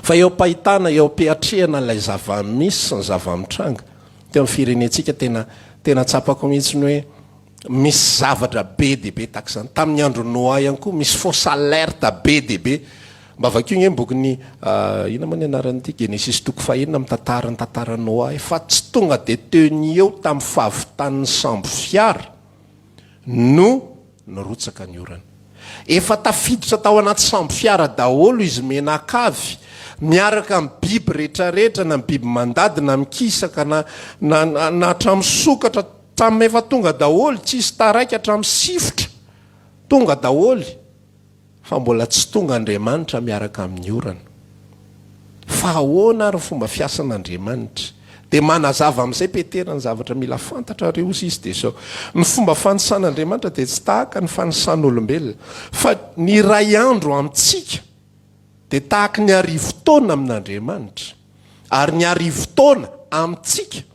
Fa eo am-pahitana, eo am-piatrehana ilay zava-misy sy ny zava-mitranga, Teo amin'ny firenentsika tena tena tsapako mihitsy ny hoe misy zavatra be dia be tahaka izany. Tamin'ny andron'i Noa ihany koa misy fausse alerte be dia be. Mba vakio nge ny bokin'ny inona moa ny anaran'ity Genesisy toko fahenina mitantara ny tantaran'i Noa fa tsy tonga dia teo ny eo tamin'ny fahavitan'ny sambo fiara no Nirotsaka ny orana. Efa tafiditra tao anaty sambo fiara daholo izy mianakavy, miaraka amin'ny biby rehetrarehetra, na ny biby mandady na mikisaka na na na hatramin'ny sokatra, samy efa tonga daholo, tsisy taraiky hatramin'ny sifotra, tonga daholo. Fa mbola tsy tonga Andriamanitra miaraka amin'ny orana. Fa ahoana ary ny fomba fiasan'Andriamanitra? Dia manazava amin'izay Petera ny zavatra mila fantatrareo hozy izy dia izao, ny fomba fanisan'Andriamanitra dia tsy tahaka ny fanisan'olombelona, fa ny iray andro amintsika dia tahaky ny arivotaona amin'Andriamanitra, ary ny arivotaona amintsika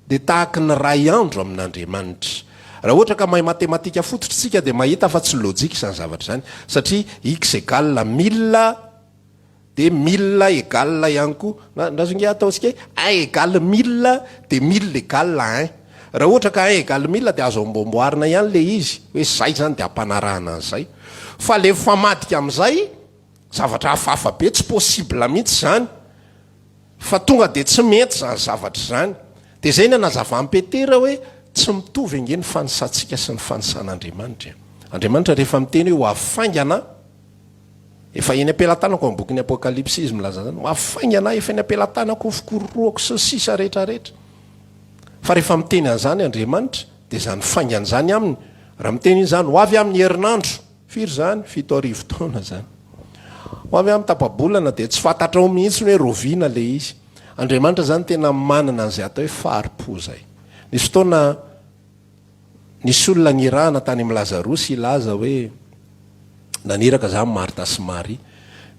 dia tahaky ny iray andro amin'Andriamanitra. Raha ohatra ka mahay matematika fototra isika dia mahita fa tsy lojika izany zavatra izany satria x égale mille dia mille égale ihany koa, na andraso ange ataontsika hoe un égale mille dia mille égale un. Raha ohatra ka un égale mille dia azo amboamboarina ihany ilay izy hoe izay izany dia ampanarahana an'izay. Fa ilay mifamadika amin'izay zavatra hafahafa be, tsy possible mihitsy izany. Fa tonga dia tsy mety izany zavatra izany. Dia izay ny anazavan'i Petera hoe tsy mitovy ange ny fanisantsika sy ny fanisan'Andriamanitra e. Andriamanitra rehefa miteny hoe ho avy faingana, efa eny am-pelatanako, ao amin'ny bokin'ny Apokalypsy izy milaza an'izany, ho avy faingana aho, efa eny am-pelatanako ny fikororohako sy ny sisa rehetra rehetra. Fa rehefa miteny an'izany Andriamanitra, dia izany faingana izany aminy, raha miteny izy izany, ho avy amin'ny herinandro, Firy izany? 7000 taona izany. Ho avy amin'ny tapa-bolana dia tsy fantatrao mihitsy hoe rahoviana ilay izy. Andriamanitra izany tena manana an'izay atao hoe fari-po izay. Nisy fotoana nisy olona nirahana tany amin'i Lazarosy hilaza hoe naniraka izany Marta sy Maria.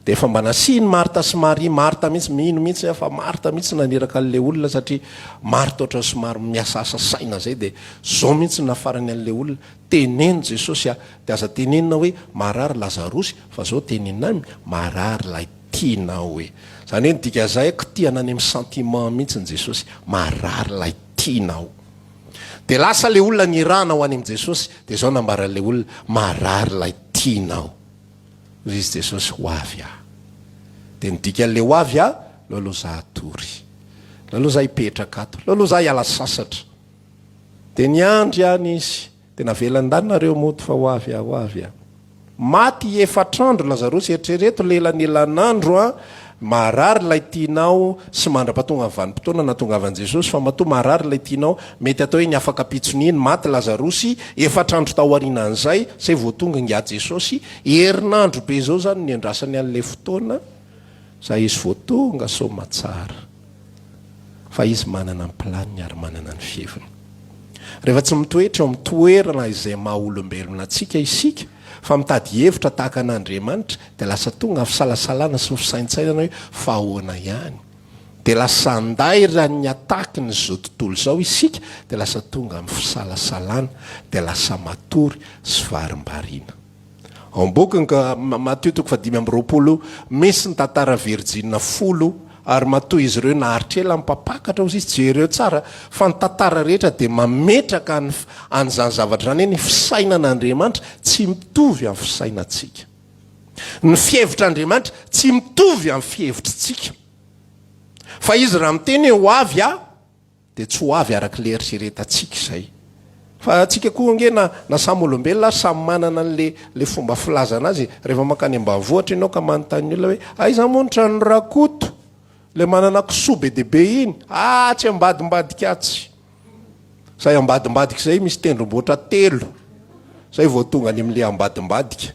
Dia efa mba nasian'i Marta sy Maria, Marta mihitsy, mino mihitsy aho fa Marta mihitsy naniraka an'ilay olona satria Marta ohatran'ny somary miasaasa saina izay dia izao mihitsy no nafarany an'ilay olona. Teneno Jesosy a! Dia aza tenenina hoe marary Lazarosy fa zao tenenina aminy marary ilay tianao e! Zany hoe ny dikan'izay kitihana any amin'ny sentiment mihitsy ny Jesosy, marary ilay tianao. Dia lasa ilay olona nirahana ho any amin'i Jesosy dia zao nambaran'ilay olona marary ilay tianao. Hoy izy Jesosy ho avy aho. Dia ny dikan'ilay ho avy aho, aleo aloha za hatory. Aleo aloha za hipetraka ato. Aleo aloha za hiala sasatra. Dia niandry ihany izy. Dia navelany ndany nareo mody fa ho avy aho, ho avy aho. Maty efatr'andro Lazarosy, eritrereto lelanelan'andro an, marary ilay tianao sy mandra-pahatonga ny vanim-potoana nahatongavan'i Jesosy fa matoa marary ilay tianao, mety atao hoe ny afaka ampitson'iny, maty Lazarosy, efatr'andro taorianan'izay, zay vao tonga ingahy Jesosy, herinandro be zao zany niandrasany an'ilay fotoana, zay izy vao tonga soamatsara. Fa izy manana ny planiny ary manana ny fiheviny. Rehefa tsy mitoetra eo amin'ny toerana izay maha olombelona antsika isika, fa mitady hevitra tahaka an'Andriamanitra, dia lasa tonga ny fisalasalana sy ny fisaintsainana hoe fa ahoana ihany? Dia lasa andairan'ny attaque ny izao tontolo izao isika, dia lasa tonga amin'ny fisalasalana, dia lasa matory sy varimbariana. Ao am-bokiny ka, Matio toko fahadimy amby 20, misy ny tantara virjina folo, ary matoa izy ireo naharitra ela ny mpampakatra, hozy izy, jereo tsara fa ny tantara rehetra dia mametraka ny an'izany zavatra izany hoe ny fisainan'Andriamanitra tsy mitovy amin'ny fisainantsika. Ny fihevitr'Andriamanitra tsy mitovy amin'ny fihevitritsika. Fa izy raha miteny hoe ho avy aho, Dia tsy ho avy araka ilay eritreretantsika izay. Fa antsika koa ange na na samy olombelona ary samy manana an'le le fomba filazana azy e. Rehefa mankany ambanivohitra ianao ka manontany ny olona hoe aiza moa ny tranon'i Rakoto? Ilay manana kisoa be dia be iny? Atsy ambadimbadika atsy. Izay ambadimbadika izay misy tendrombohitra telo. Izay vao tonga any amin'ilay ambadimbadika.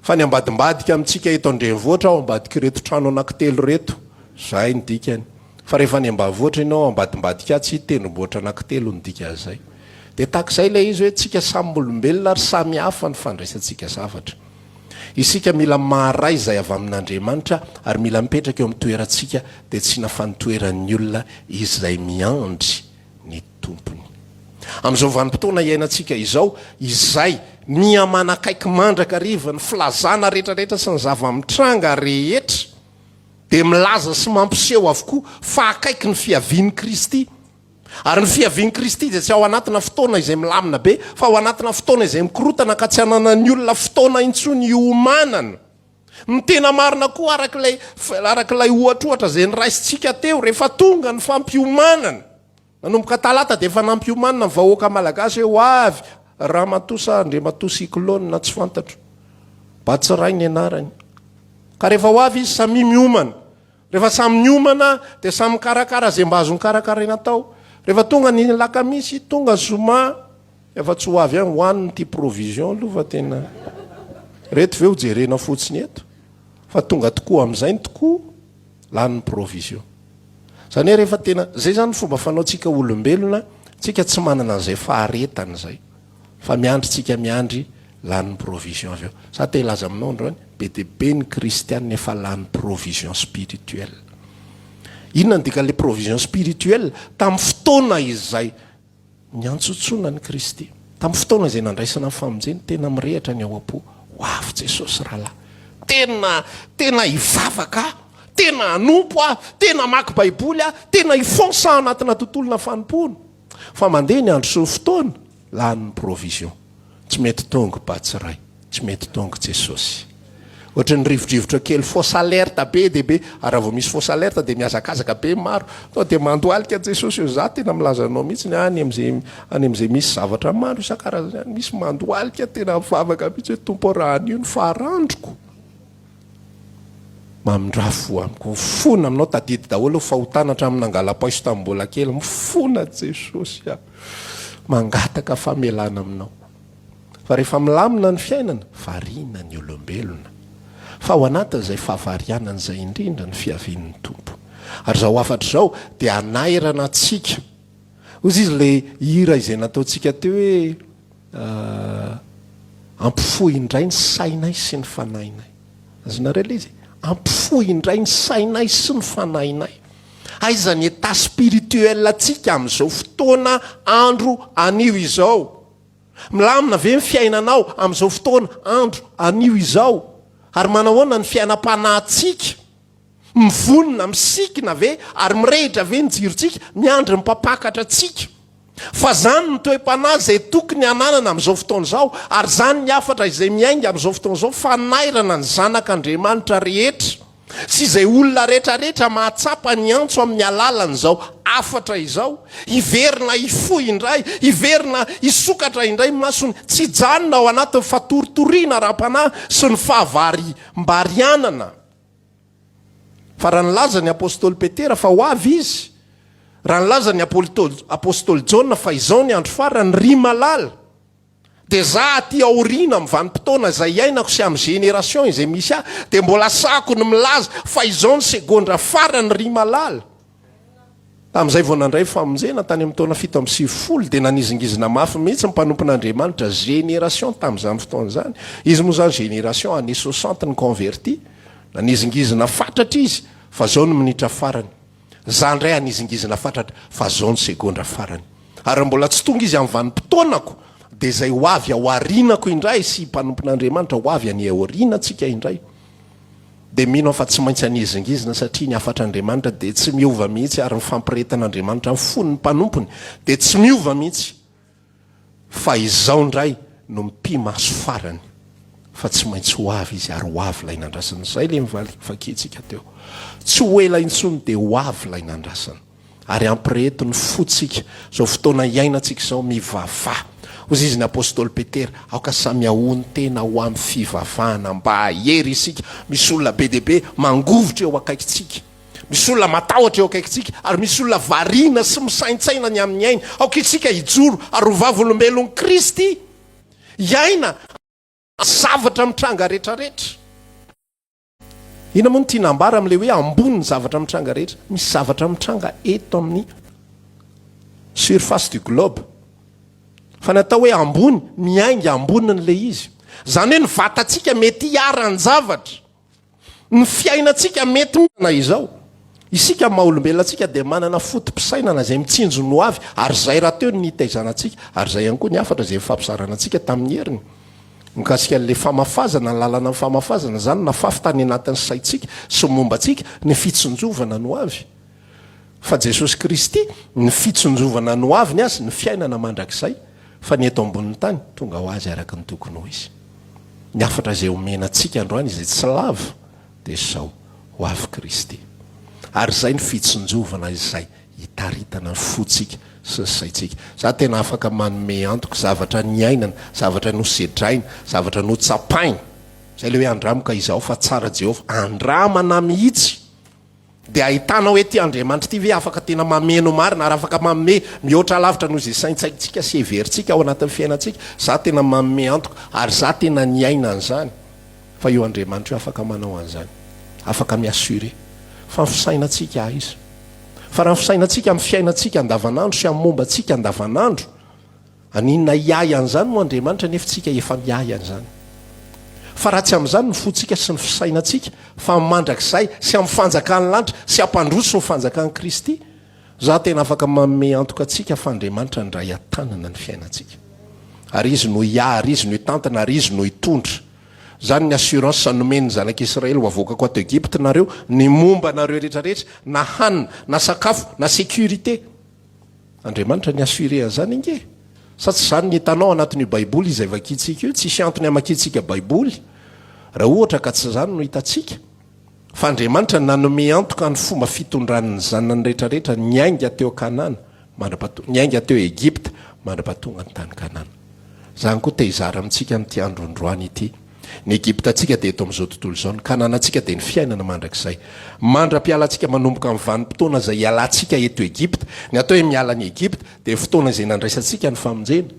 Fa ny ambadimbadika amintsika eto an-drenivohitra ao ambadik'ireto trano anankitelo ireto. Izay ny dikany. Fa rehefa any ambanivohitra ianao, ao ambadimbadika atsy, tendrombohitra anankitelo no dikan'izay. Dia tahaka izay ilay izy hoe tsika samy olombelona ary samy hafa ny fandraisantsika zavatra. Isika mila maharay izay avy amin'Andriamanitra ary mila mipetraka eo amin'ny toerantsika dia tsy na fa ny toeran'ny olona izay miandry ny Tompony. Amin'izao vanim-potoana iainantsika izao, izay miha manakaiky mandrakariva ny filazana rehetrarehetra sy ny zava-mitranga rehetra, dia milaza sy mampiseho avokoa fa akaiky ny fiavian'i Kristy. Ary ny fiavian'i Kristy dia tsy ao anatina fotoana izay milamina be, fa ao anatina fotoana izay mikorotana ka tsy ananan'ny olona fotoana intsony hiomanana. Ny tena marina koa araka ilay araka ilay ohatrohatra izay noraisintsika teo, rehefa tonga ny fampiomanana, Nanomboka talata dia efa nampiomanina ny vahoaka malagasy hoe ho avy ramatoa sa andriamatoa cyclone na tsy fantatro. Batsiray ny anarany. Ka rehefa ho avy izy samia miomana. Rehefa samy niomana dia samy mikarakara izay mba azony karakaraina atao. Rehefa tonga ny lakamisy, tonga zoma, efa tsy ho avy ihany, hohaniny ity provision aloha fa tena reto ve ho jerena fotsiny eto. Fa tonga tokoa amin'izay ny tokoa, lany ny provision. Zany hoe rehefa tena, zay zany ny fomba fanaontsika olombelona, tsika tsy manana an'izay faharetana izay, fa miandry tsika miandry lany ny provision avy eo. Za te hilaza aminao androany, be dia be ny kristiana efa lany provision spirituelle. Inona ny dikan'ilay provision spirituelle? Tamin'ny fotoana izay niantsoantsoana an'i Kristy. Tamin'ny fotoana izay nandraisana ny famonjena, tena mirehitra ny ao am-po, ho avy Jesosy rahalahy. Tena, tena hivavaka aho, tena hanompo aho, tena hamaky Baiboly aho, tena hifonsa aho anatina tontolona fanompoana. Fa mandeha ny andro sy ny fotoana, lany ny provision. Tsy mety tonga Batsiray, tsy mety tonga Jesosy. Ohatry ny rivodrivotra kely fausse alerte be dia be, ary raha vao misy fausse alerte dia mihazakazaka be ny maro. Tonga dia mandohalika Jesosy eo, za tena milaza anao mihitsy any amin'izay any amin'izay misy zavatra maro isan-karazany any, misy mandohalika tena mivavaka mihitsy hoe Tompo ô raha anio ny farandroko. Mamindrà fo amiko. Mifona aminao tadidy daholo ny fahotana hatramin'ny nangala-paiso tamin'ny mbola kely. Mifona Jesosy a. Mangataka famelana aminao. Fa rehefa milamina ny fiainana, variana ny olombelona. Fa ao anatin'izay fahavarianana izay indrindra ny fiavian'ny Tompo. Ary izao hafatra izao dia hanairana antsika. Hoy izy ilay hira izay nataontsika teo hoe Ampifoha indray ny sainay sy ny fanahinay. Azonareo ilay izy? Ampifoha indray ny sainay sy ny fanahinay. Aiza ny état spirituel antsika amin'izao fotoana andro anio izao? Milamina ve ny fiainanao amin'izao fotoana andro anio izao? Ary manahoana ny fiainam-panahintsika? Mivonona, misikina ve ary mirehitra ve ny jirontsika miandry ny mpampakatra antsika? Fa izany ny toe-panahy izay tokony hananana amin'izao fotoana izao, ary izany ny hafatra izay miainga amin'izao fotoana izao, fanairana ny zanak'Andriamanitra rehetra sy izay olona rehetrarehetra mahatsapa ny antso amin'ny alalan'izao hafatra izao, hiverina hifoha indray, hiverina hisokatra indray ny masony, tsy hijanona ao anatin'ny fatoritoriana ara-panahy sy ny fahavarimbarianana. Fa raha nilaza ny apostoly Petera fa ho avy izy, raha nilaza ny apostoly Jaona fa izao ny andro farany, ry malala, dia za aty aoriana amin'ny vanim-potoana izay iainako sy amin'ny génération izay misy ahy, dia mbola sahako ny milaza fa izao ny segondra farany, ry malala. Tamin'izay vao nandray famonjena tany amin'ny taona 97 dia nanizingizina mafy mihitsy ny mpanompon'Andriamanitra génération tamin'izany fotoana izany. Izy moa izany génération années 60 ny converti. Nanizingizina fatratra izy fa zao ny minitra farany. Za indray hanizingizina fatratra fa zao ny segondra farany. Ary raha mbola tsy tonga izy amin'ny vanim-potoanako dia izay ho avy ao aorianako indray sy mpanompon'Andriamanitra ho avy any aorianantsika indray. Dia mino aho fa tsy maintsy hanizingizina satria ny hafatr'Andriamanitra dia tsy miova mihitsy ary ny fampirehetan'Andriamanitra ny fon'ny mpanompony dia tsy miova mihitsy fa izao indray no mipi-maso farany fa tsy maintsy ho avy izy ary ho avy ilay nandrasana. Izay ilay novakintsika teo. Tsy ho ela intsony dia ho avy ilay nandrasana. Ary ampireheto ny fontsika, izao fotoana iainantsika izao, mivavaha. Hoy izy ny apostoly Petera, aoka samy hahonon-tena ho amin'ny fivavahana mba hahery isika. Misy olona be dia be mangovitra eo akaikintsika. Misy olona matahotra eo akaikintsika. Ary misy olona variana sy misaintsaina ny amin'ny ainy. Aoka isika hijoro ary ho vavolombelon'i Kristy. Hiaina zavatra mitranga rehetrarehetra. Inona moa no tiana ambara amin'ilay hoe ambony ny zavatra mitranga rehetra? Misy zavatra mitranga eto amin'ny surface du globe. Fa ny atao hoe ambony, miainga ambonin'ilay izy. Izany hoe ny vatantsika mety hiharan-javatra. Ny fiainantsika mety na izao. Isika maha olombelona antsika dia manana foto-pisainana izay mitsinjo ny ho avy ary izay rahateo ny nitaizana antsika ary izay ihany koa ny hafatra izay nifampizarana antsika tamin'ny heriny mikasika an'ilay famafazana, ny lalana ny famafazana izany nafafy tany anatin'ny saintsika sy ny momba antsika ny fitsinjovana ny ho avy. Fa Jesosy Kristy, ny fitsinjovana ny ho avy ny Azy, ny fiainana mandrakizay, fa ny eto ambonin'ny tany tonga ho azy araka ny tokony ho izy. Ny hafatra izay omena antsika androany izay tsy lava dia izao, ho avy Kristy. Ary izay no fitsinjovana izay hitaritana ny fontsika sy ny saintsika. Za tena afaka manome antoko zavatra niainana, zavatra nosedraina, zavatra notsapaina. Izay ilay hoe andramo ka izao fa tsara Jehovah. Andramana mihitsy. Dia ahitana hoe ity Andriamanitra ity ve afaka tena mameno marina ary afaka manome mihoatra lavitra noho izay saintsaintsika sy heverintsika ao anatin'ny fiainantsika. Za tena manome antoka ary za tena niaina an'izany. Fa io Andriamanitra io afaka manao an'izany. Afaka mi-assurer. Fa ny fisainantsika aiza? Fa raha ny fisainantsika amin'ny fiainantsika andavanandro sy amin'ny momba antsika andavanandro, haninona hiahy an'izany moa Andriamanitra nefa tsika efa miahy an'izany? Fa raha tsy amin'izany ny fontsika sy ny fisainantsika, fa amin'ny mandrakizay sy amin'ny fanjakan'ny lanitra sy hampandroso ny fanjakan'i Kristy, Za tena afaka manome antoka antsika fa Andriamanitra handray an-tanana ny fiainantsika. Ary Izy no hiahy, ary Izy no hitantana, ary Izy no hitondra. Izany ny assurance nomeny ny zanak'Israely ho avoakako ato Egypte nareo, ny momba anareo rehetra rehetra, na hanina, na sakafo, na sécurité. Andriamanitra ni-assurer an'izany ange. Sa tsy izany ny hitanao anatin'io baiboly izay vakintsika io? Tsisy antony hamakiantsika baiboly raha ohatra ka tsy izany no hitantsika. Fa Andriamanitra nanome antoka ny fomba fitondrany ny zanany rehetra rehetra niainga teo Kanana mandra-pahatonga, niainga teo Egypta mandra-pahatonga ny tany Kanana. Izany koa te hizara amintsika amin'ity andro androany ity. Ny Egyptantsika dia eto amin'izao tontolo izao, ny Kananantsika dia ny fiainana mandrakizay. Mandra-pialantsika manomboka amin'ny vanim-potoana izay hialantsika eto Egypta, ny atao hoe miala an'i Egypta dia fotoana izay nandraisantsika ny famonjena,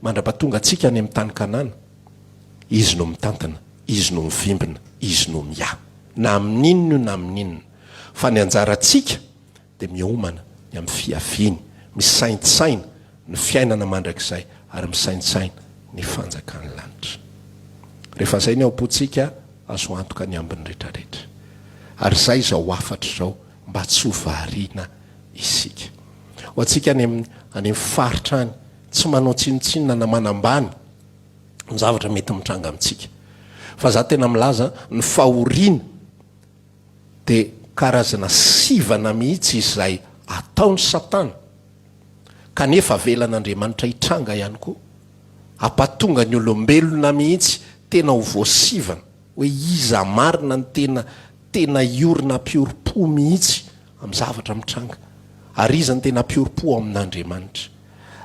mandra-pahatonga antsika any amin'ny tany Kanana. Izy no mitantana, Izy no mivimbina, Izy no miahy. Na amin'inona io na amin'inona. Fa ny anjarantsika dia miomana ny amin'ny fiaviany, misaintsaina ny fiainana mandrakizay ary misaintsaina ny fanjakan'ny lanitra. Rehefa izay ny ao am-pontsika, azo antoka ny ambiny rehetrarehetra. Ary izay izao hafatra izao mba tsy ho variana isika. Ho antsika any amin'ny any amin'ny faritra any, tsy manao tsinontsinona na manambany ny zavatra mety mitranga amintsika. Fa za tena milaza ny fahoriana dia karazana sivana mihitsy izay ataon'i Satana, kanefa avelan'Andriamanitra hitranga ihany koa, hampatonga ny olombelona mihitsy tena ho voasivana, hoe iza marina no tena tena hiorina hampiorim-po mihitsy amin'ny zavatra mitranga, ary iza no tena hampiorim-po ao amin'Andriamanitra.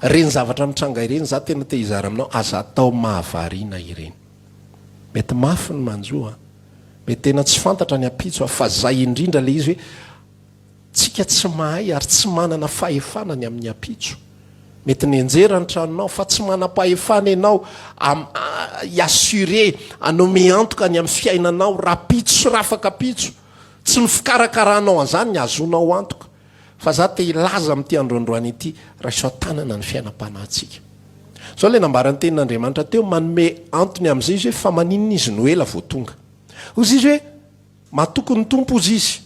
Ireny zavatra mitranga ireny, za tena te hizara aminao, aza atao mahavariana ireny. Mety mafy ny manjo an! Mety tena tsy fantatra ny ampitso a! Fa zay indrindra le izy hoe tsika tsy mahay ary tsy manana fahefana ny amin'ny ampitso. Mety nianjera ny tranonao fa tsy manam-pahefana ianao am hi-assurer, hanome antoka ny amin'ny fiainanao rapitso sy rafakapitso. Tsy ny fikarakaranao an'izany ny ahazoanao antoka. Fa za te hilaza amin'ity andro androany ity, raiso an-tanana ny fiainam-panahintsika. Zao ilay nambaran'ny tenin'Andriamanitra teo, manome antony amin'izay izy hoe fa maninona izy no ela vao tonga. Hozy izy hoe, matoky ny Tompo hozy izy.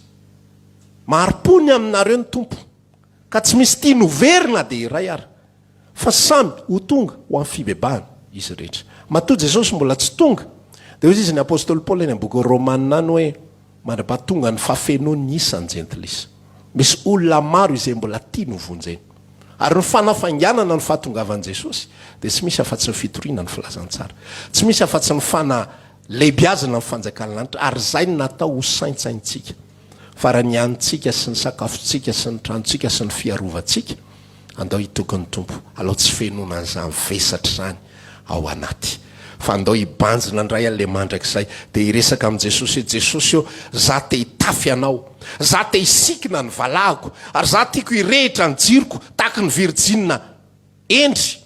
Mahari-po ny aminareo ny Tompo, ka tsy misy tiany ho very na dia iray ara, fa samy ho tonga ho amin'ny fibebahana izy rehetra. Matoa Jesosy mbola tsy tonga, dia hozy izy ny apostoly Paoly any amin'ny boky Romana any hoe, Mandra-pahatonga ny fahafenoan'ny isan'ny jentilisa. Misy olona maro izay mbola tiany ho vonjena. Ary ny fanafainganana ny fahatongavan'i Jesosy dia tsy misy afa-tsy ny fitoriana ny filazantsara. Tsy misy afa-tsy ny fanalehibiazana ny fanjakan'ny lanitra, ary izay no natao ho saintsaintsika. Fa raha ny hanintsika sy ny sakafontsika sy ny tranontsika sy ny fiarovantsika, Andao hitoky ny Tompo. Alao tsy fenoina an'izany vesatra izany ao anaty. Fa andao hibanjina indray an'ilay mandrakizay. Dia hiresaka amin'i Jesosy hoe, Jesosy ô, za te hitafy Anao. Za te hisikina ny valahako. Ary za tiako hirehitra ny jiroko tahaky ny virijinina hendry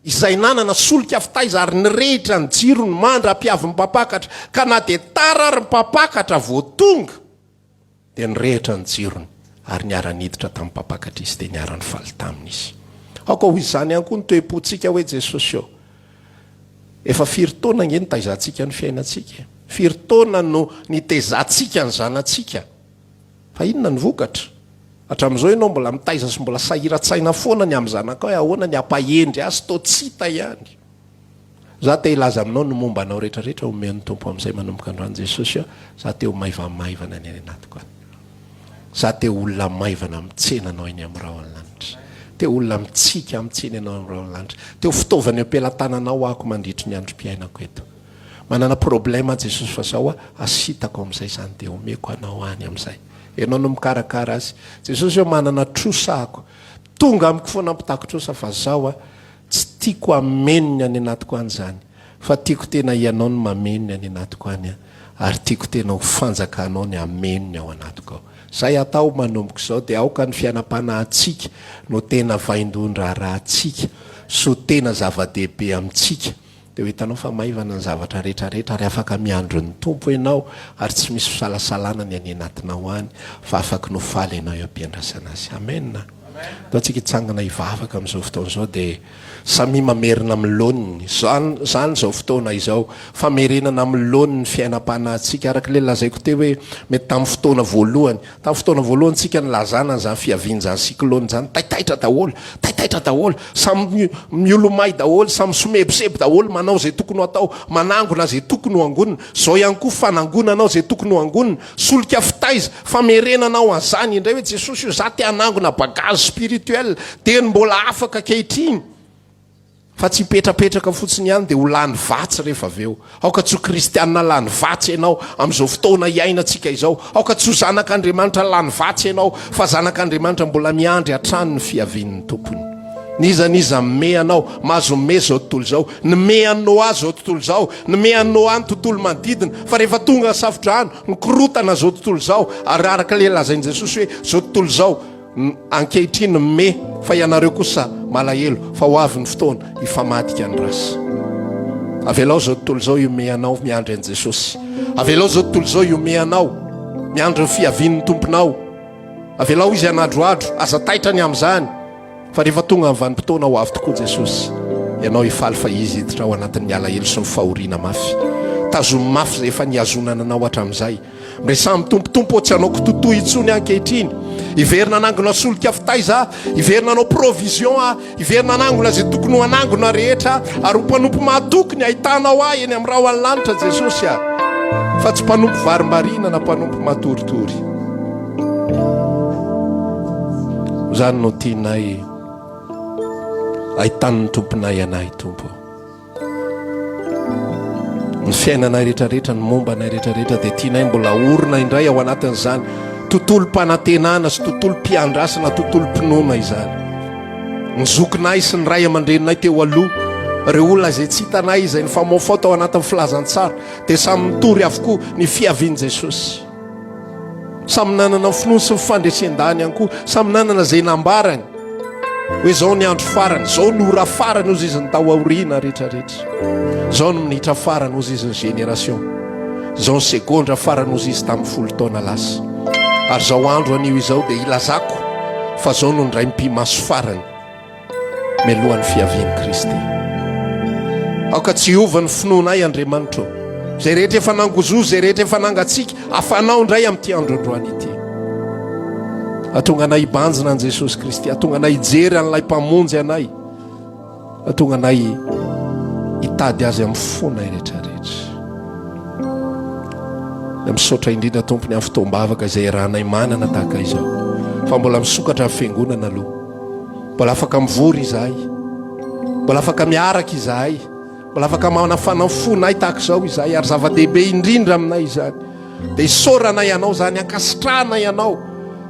izay nanana solika fitaiza ary nirehitra ny jirony mandra-piavin'ny mpampakatra. Ka na dia tara ary ny mpampakatra vao tonga, Dia nirehitra ny jirony, ary niara-niditra tamin'ny mpampakatra izy, dia niara-nifaly taminy izy. Aoka ho izany ihany koa ny toe-pontsika hoe, Jesosy ô, efa firy taona ange nitaizantsika ny fiainantsika e? Firy taona no nitezantsika ny zanatsika? Fa inona ny vokatra? Hatramin'izao ianao mbola mitaiza sy mbola sahiran-tsaina foana ny amin'ny zanakao hoe ahoana ny hampahendry azy, toa tsy hita ihany. Za te hilaza aminao ny momba anao rehetra rehetra omen'ny Tompo amin'izay manomboka androany Jesosy a, za te ho maivamaivana ny any anatiko any. Za te ho olona maivana mitsena anao eny amin'ny rahon'ny lanitra. Te ho olona mitsiky mitsena anao amin'ny rahon'ny lanitra. Te ho fitaovana eo am-pelatananao ahako mandritry ny androm-piainako eto. Manana problème aho Jesosy fa zao a, asitako amin'izay izany dia omeko anao any amin'izay. Ianao no mikarakara azy. Jesosy ô manana trosa ahako. Tonga amiko foana mpitaky trosa fa zao a, Tsy tiako hameno ny any anatiko any izany, fa tiako tena Ianao no mameno ny any anatiko any an, ary tiako tena ho fanjakanao ny hameno ny ao anatiko ao. Izay atao manomboka izao dia aoka ny fiainam-panahintsika no tena vaindohan-draharahantsika sy ho tena zava-dehibe amintsika, dia ho hitanao fa maivana ny zavatra rehetra rehetra ary afaka miandry ny Tompo ianao ary tsy misy fisalasalana ny any anatinao any fa afaky no faly ianao eo am-piandrasana Azy. Amen. Ndao tsika hitsangana hivavaka amin'izao fotoana izao dia samia mamerina amin'ny laoniny. Izany izany izao fotoana izao. Famerenana amin'ny laoniny ny fiainam-panahintsika. Araka ilay lazaiko teo hoe mety tamin'ny fotoana voalohany. Tamin'ny fotoana voalohany tsika nilazana an'izany fiavian'izany cyclone izany, taitaitra daholo, taitaitra daholo, samy miolomay daholo, samy misomebiseby daholo, manao izay tokony ho atao, manangona izay tokony ho angonina. Izao ihany koa fanangonanao izay tokony ho angonina, solika fitaiza, famerenanao an'izany indray hoe Jesosy io za te hanangona bagage spirituel, dia ny mbola afaka ankehitriny. Fa tsy hipetrapetraka fotsiny ihany dia ho lany vatsy rehefa avy eo. Aoka tsy ho kristianina lany vatsy ianao amin'izao fotoana iainantsika izao. Aoka tsy ho zanak'Andriamanitra lany vatsy ianao fa zanak'Andriamanitra mbola miandry hatrany ny fiavian'ny Tompony. N'iza n'iza mime anao, mahazo mime izao tontolo izao. Nime an'i Noa izao tontolo izao, nime an'i Noa ny tontolo manodidina, fa rehefa tonga ny safodrano, nikorotana izao tontolo izao, ary araka ilay lazain'i Jesosy hoe izao tontolo izao, Ankehitriny me fa ianareo kosa malahelo fa ho avy ny fotoana hifamadika ny rasa. Avelao izao tontolo izao hihomehy anao miandry an'i Jesosy. Avelao izao tontolo izao hihomehy anao miandry ny fiavian'ny Tomponao. Avelao izy hanadroadro, aza taitra ny amin'izany fa rehefa tonga ny vanim-potoana ho avy tokoa Jesosy, ianao hifaly fa izy hiditra ao anatin'ny alahelo sy ny fahoriana mafy. Tazomy mafy izay efa nihazonana anao hatramin'izay. Miresaha amin'ny Tompo, Tompo ô, tsy hanao kitotoa intsony aho ankehitriny. Hiverina hanangona solika fitaiza aho, hiverina hanao provision aho, hiverina hanangona izay tokony ho hanangona rehetra aho, ary ho mpanompo mahatoky ny ahitanao ahy eny amin'ny rahon'ny lanitra Jesosy a, fa tsy mpanompo varimbariana na mpanompo matoritory. Izany no tianay ahitan'ny Tomponay anay, Tompo. Ny fiainanay rehetrarehetra, ny momba anay rehetrarehetra dia tianay mbola orina indray ao anatin'izany tontolom-panantenana sy tontolom-piandrasana, tontolom-pinoana izany. Ny zokinay sy ny ray aman-dreninay teo aloha, ireo olona izay tsy hitanay izay nifamoafao tao anatin'ny filazantsara dia samy nitory avokoa ny fiavian'i Jesosy. Samy nanana ny finoany sy ny fandresen-dahany ihany koa, samy nanana izay nambarany hoe izao ny andro farany, izao ny ora farany hozy izy ny tao aoriana rehetrarehetra, izao ny minitra farany hozy izy ny génération, izao ny segondra farany hozy izy tamin'ny folo taona lasa, ary izao andro anio izao dia ilazako fa izao no indray mipi-maso farany. mialohan'ny fiavian'i Kristy. Aoka tsy hiova ny finoanay, Andriamanitra ô. Izay rehetra efa nangozozo, izay rehetra efa nangatsiaka, afanao indray amin'ity andro androany ity. Atonga anay hibanjina an'i Jesosy Kristy, atonga anay hijery an'ilay Mpamonjy anay, atonga anay hitady azy amin'ny fonay rehetrarehetra. Dia misaotra indrindra Tompo ny amin'ny fotoam-bavaka izay iarahanay manana tahaka izao. Fa mbola misokatra ny fiangonana aloha. Mbola afaka mivory izahay. Mbola afaka miaraka izahay. Mbola afaka manafana ny fonay tahaka izao izahay ary zava-dehibe indrindra aminay izany. Dia isaoranay Anao izany, ankasitrahanay Anao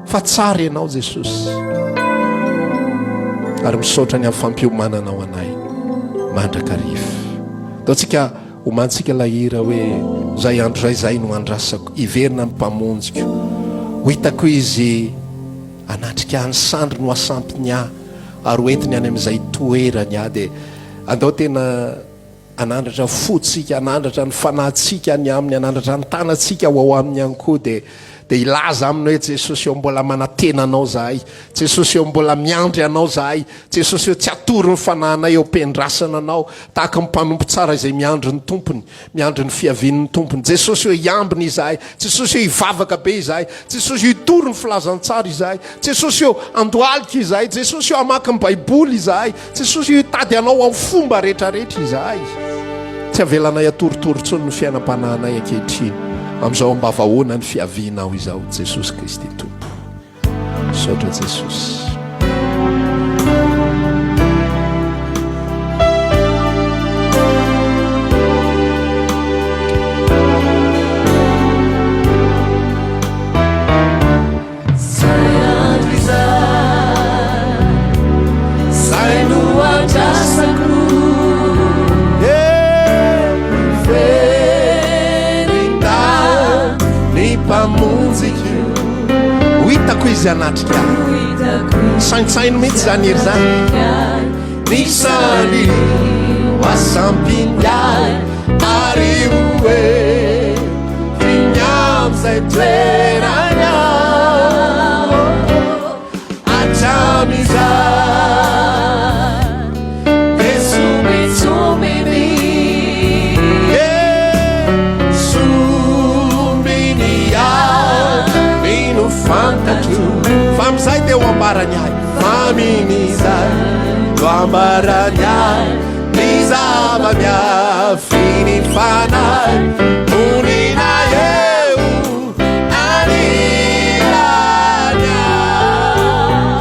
fa tsara Ianao Jesosy. Ary misaotra ny amin'ny fampiomananao anay mandrakariva. Ataontsika omantsika ilay hira hoe izay andro izay izay no andrasako hiverina ny mpamonjiko. Ho hitako izy Hanatrika ahy ny sandriny ho asampiny ahy ary ho entiny any amin'izay toerany ahy. Dia andao tena hanandratra fo tsika, hanandratra ny fanahintsika any aminy, hanandratra ny tanantsika ho ao aminy ihany koa. Dia dia hilaza aminy hoe Jesosy eo mbola manantena anao zahay, Jesosy eo mbola miandry anao zahay, Jesosy eo tsy atory ny fanahinay eo am-piandrasana anao, tahaka ny mpanompo tsara izay miandry ny tompony. Miandry ny fiavian'ny Tompony. Jesosy ô hiambina izahay. Jesosy ô hivavaka be izahay. Jesosy ô hitory ny filazantsara izahay. Jesosy ô handohalika izahay. Jesosy ô hamaky ny Baiboly izahay. Jesosy ô hitady Anao amin'ny fomba rehetrarehetra izahay. Tsy avelanay hatoritory intsony ny fiainam-panahinay ankehitriny amin'izao ambavahoana ny fiavianao izao Jesosy Kristy Tompo. Misaotra Jesosy. Ho hitako izy hanatrika ahy. Saintsaino mihitsy izany hery izany. Ny sandry ho asampiny ahy ary ho entiny amin'izay toerany aho. Hatramin'izay. Amin'izay dia ho ambarany ahy. Amin'izay no ambarany ahy ny zava-miafin'ny Fanahy monina eo anilany ahy.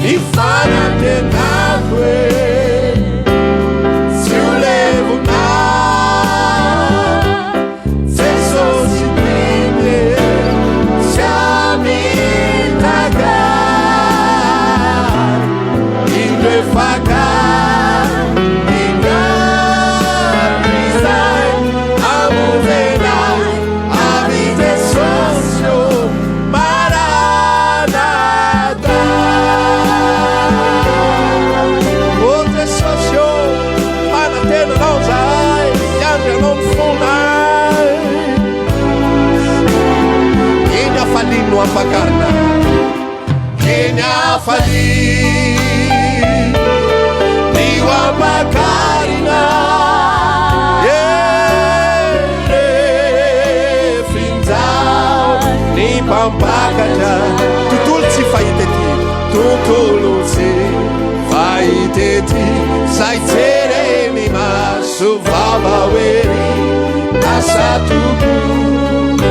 Ny fanantenako e, tsy ho levona. Jesosy tiany e, tsy hamitaka ahy. Indro efa akaiky ny andro izay hamonjena ahy avy Jesosy ô, Maranatha. Ô Jesosy ô, manantena Anao izahay, miandry Anao ny fonay. Eny hafaliany no ampakarina, eny hafaliany no ampakarina. Eny ny mpampakatra, tontolo tsy fahita ety, tontolo tsy fahita ety, zay jereny maso vaovao ery, lasa tokoa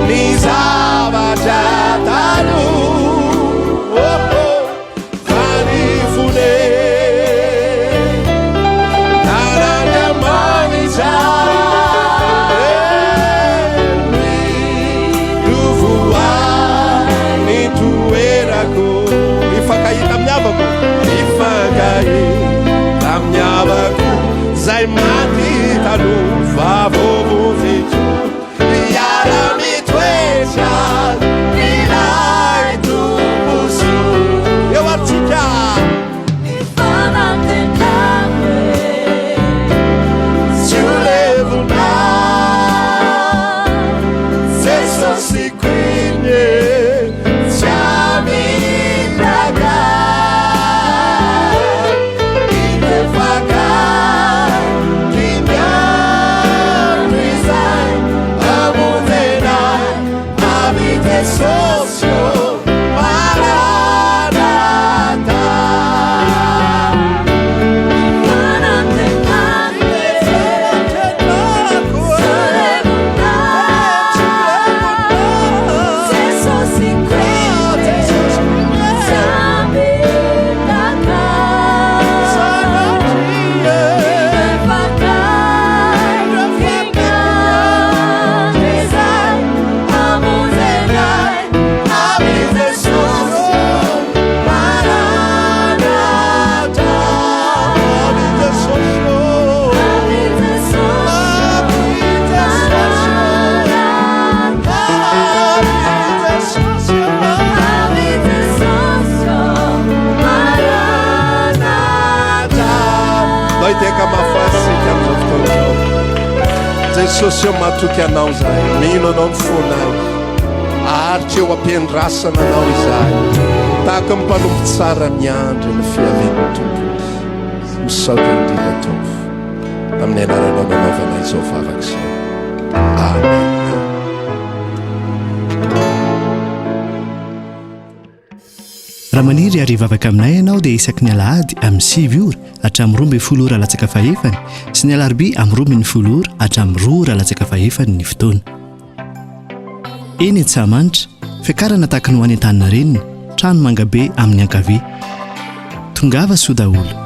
ny zavatra taloha. Oh, oh, fa ny fone an'Andriamanitra ny toerako. Mifankahita amin'ny havako, mifankahita amin'ny havako zay maty taloha fa voavonjiko. Hiara-mitoetra ilay Tompo soa. Eo ary tsika. Ny fanantenako e. Tsy ho levona. Jesosiko iny e, tsy hamitaka. Iny efa akaiky ny andro izay hamonjena ahy avy Jesosy ô, Maranatha. Ny fanantenako e. Tsy ho levona. Jesosiko iny e, tsy hamitaka. Efa akaiky ny andro izay hamonjena ahy avy Jesosy ô, Maranatha. Avy Jesosy ô. Avy Jesosy ô, Maranatha. Avy Jesosy ô, Maranatha. Ndao hitehaka mafy azy isika amin'izao fotoana izao. Jesosy ô, matoky Anao izahay, mino Anao ny fonay. Aharitra eo am-piandrasana Anao izahay, tahaka ny mpanompo tsara miandry ny fiavian'ny Tompony. Misaotra indrindra Tompo, amin'ny anaranao nanaovana izao vavaka izao. Amen. Raha maniry ary hivavaka aminay ianao dia isaky ny alahady amin'ny 9 ora hatramin'ny 12 ora latsaka fahefany sy ny alarobia amin'ny 12 ora hatramin'ny 2 ora latsaka fahefany ny fotoana. Eny Antsahamanitra, fiakarana tahaka ny ho any Antaninarenina, trano mangabe amin'ny ankavia. Tongava soa daholo.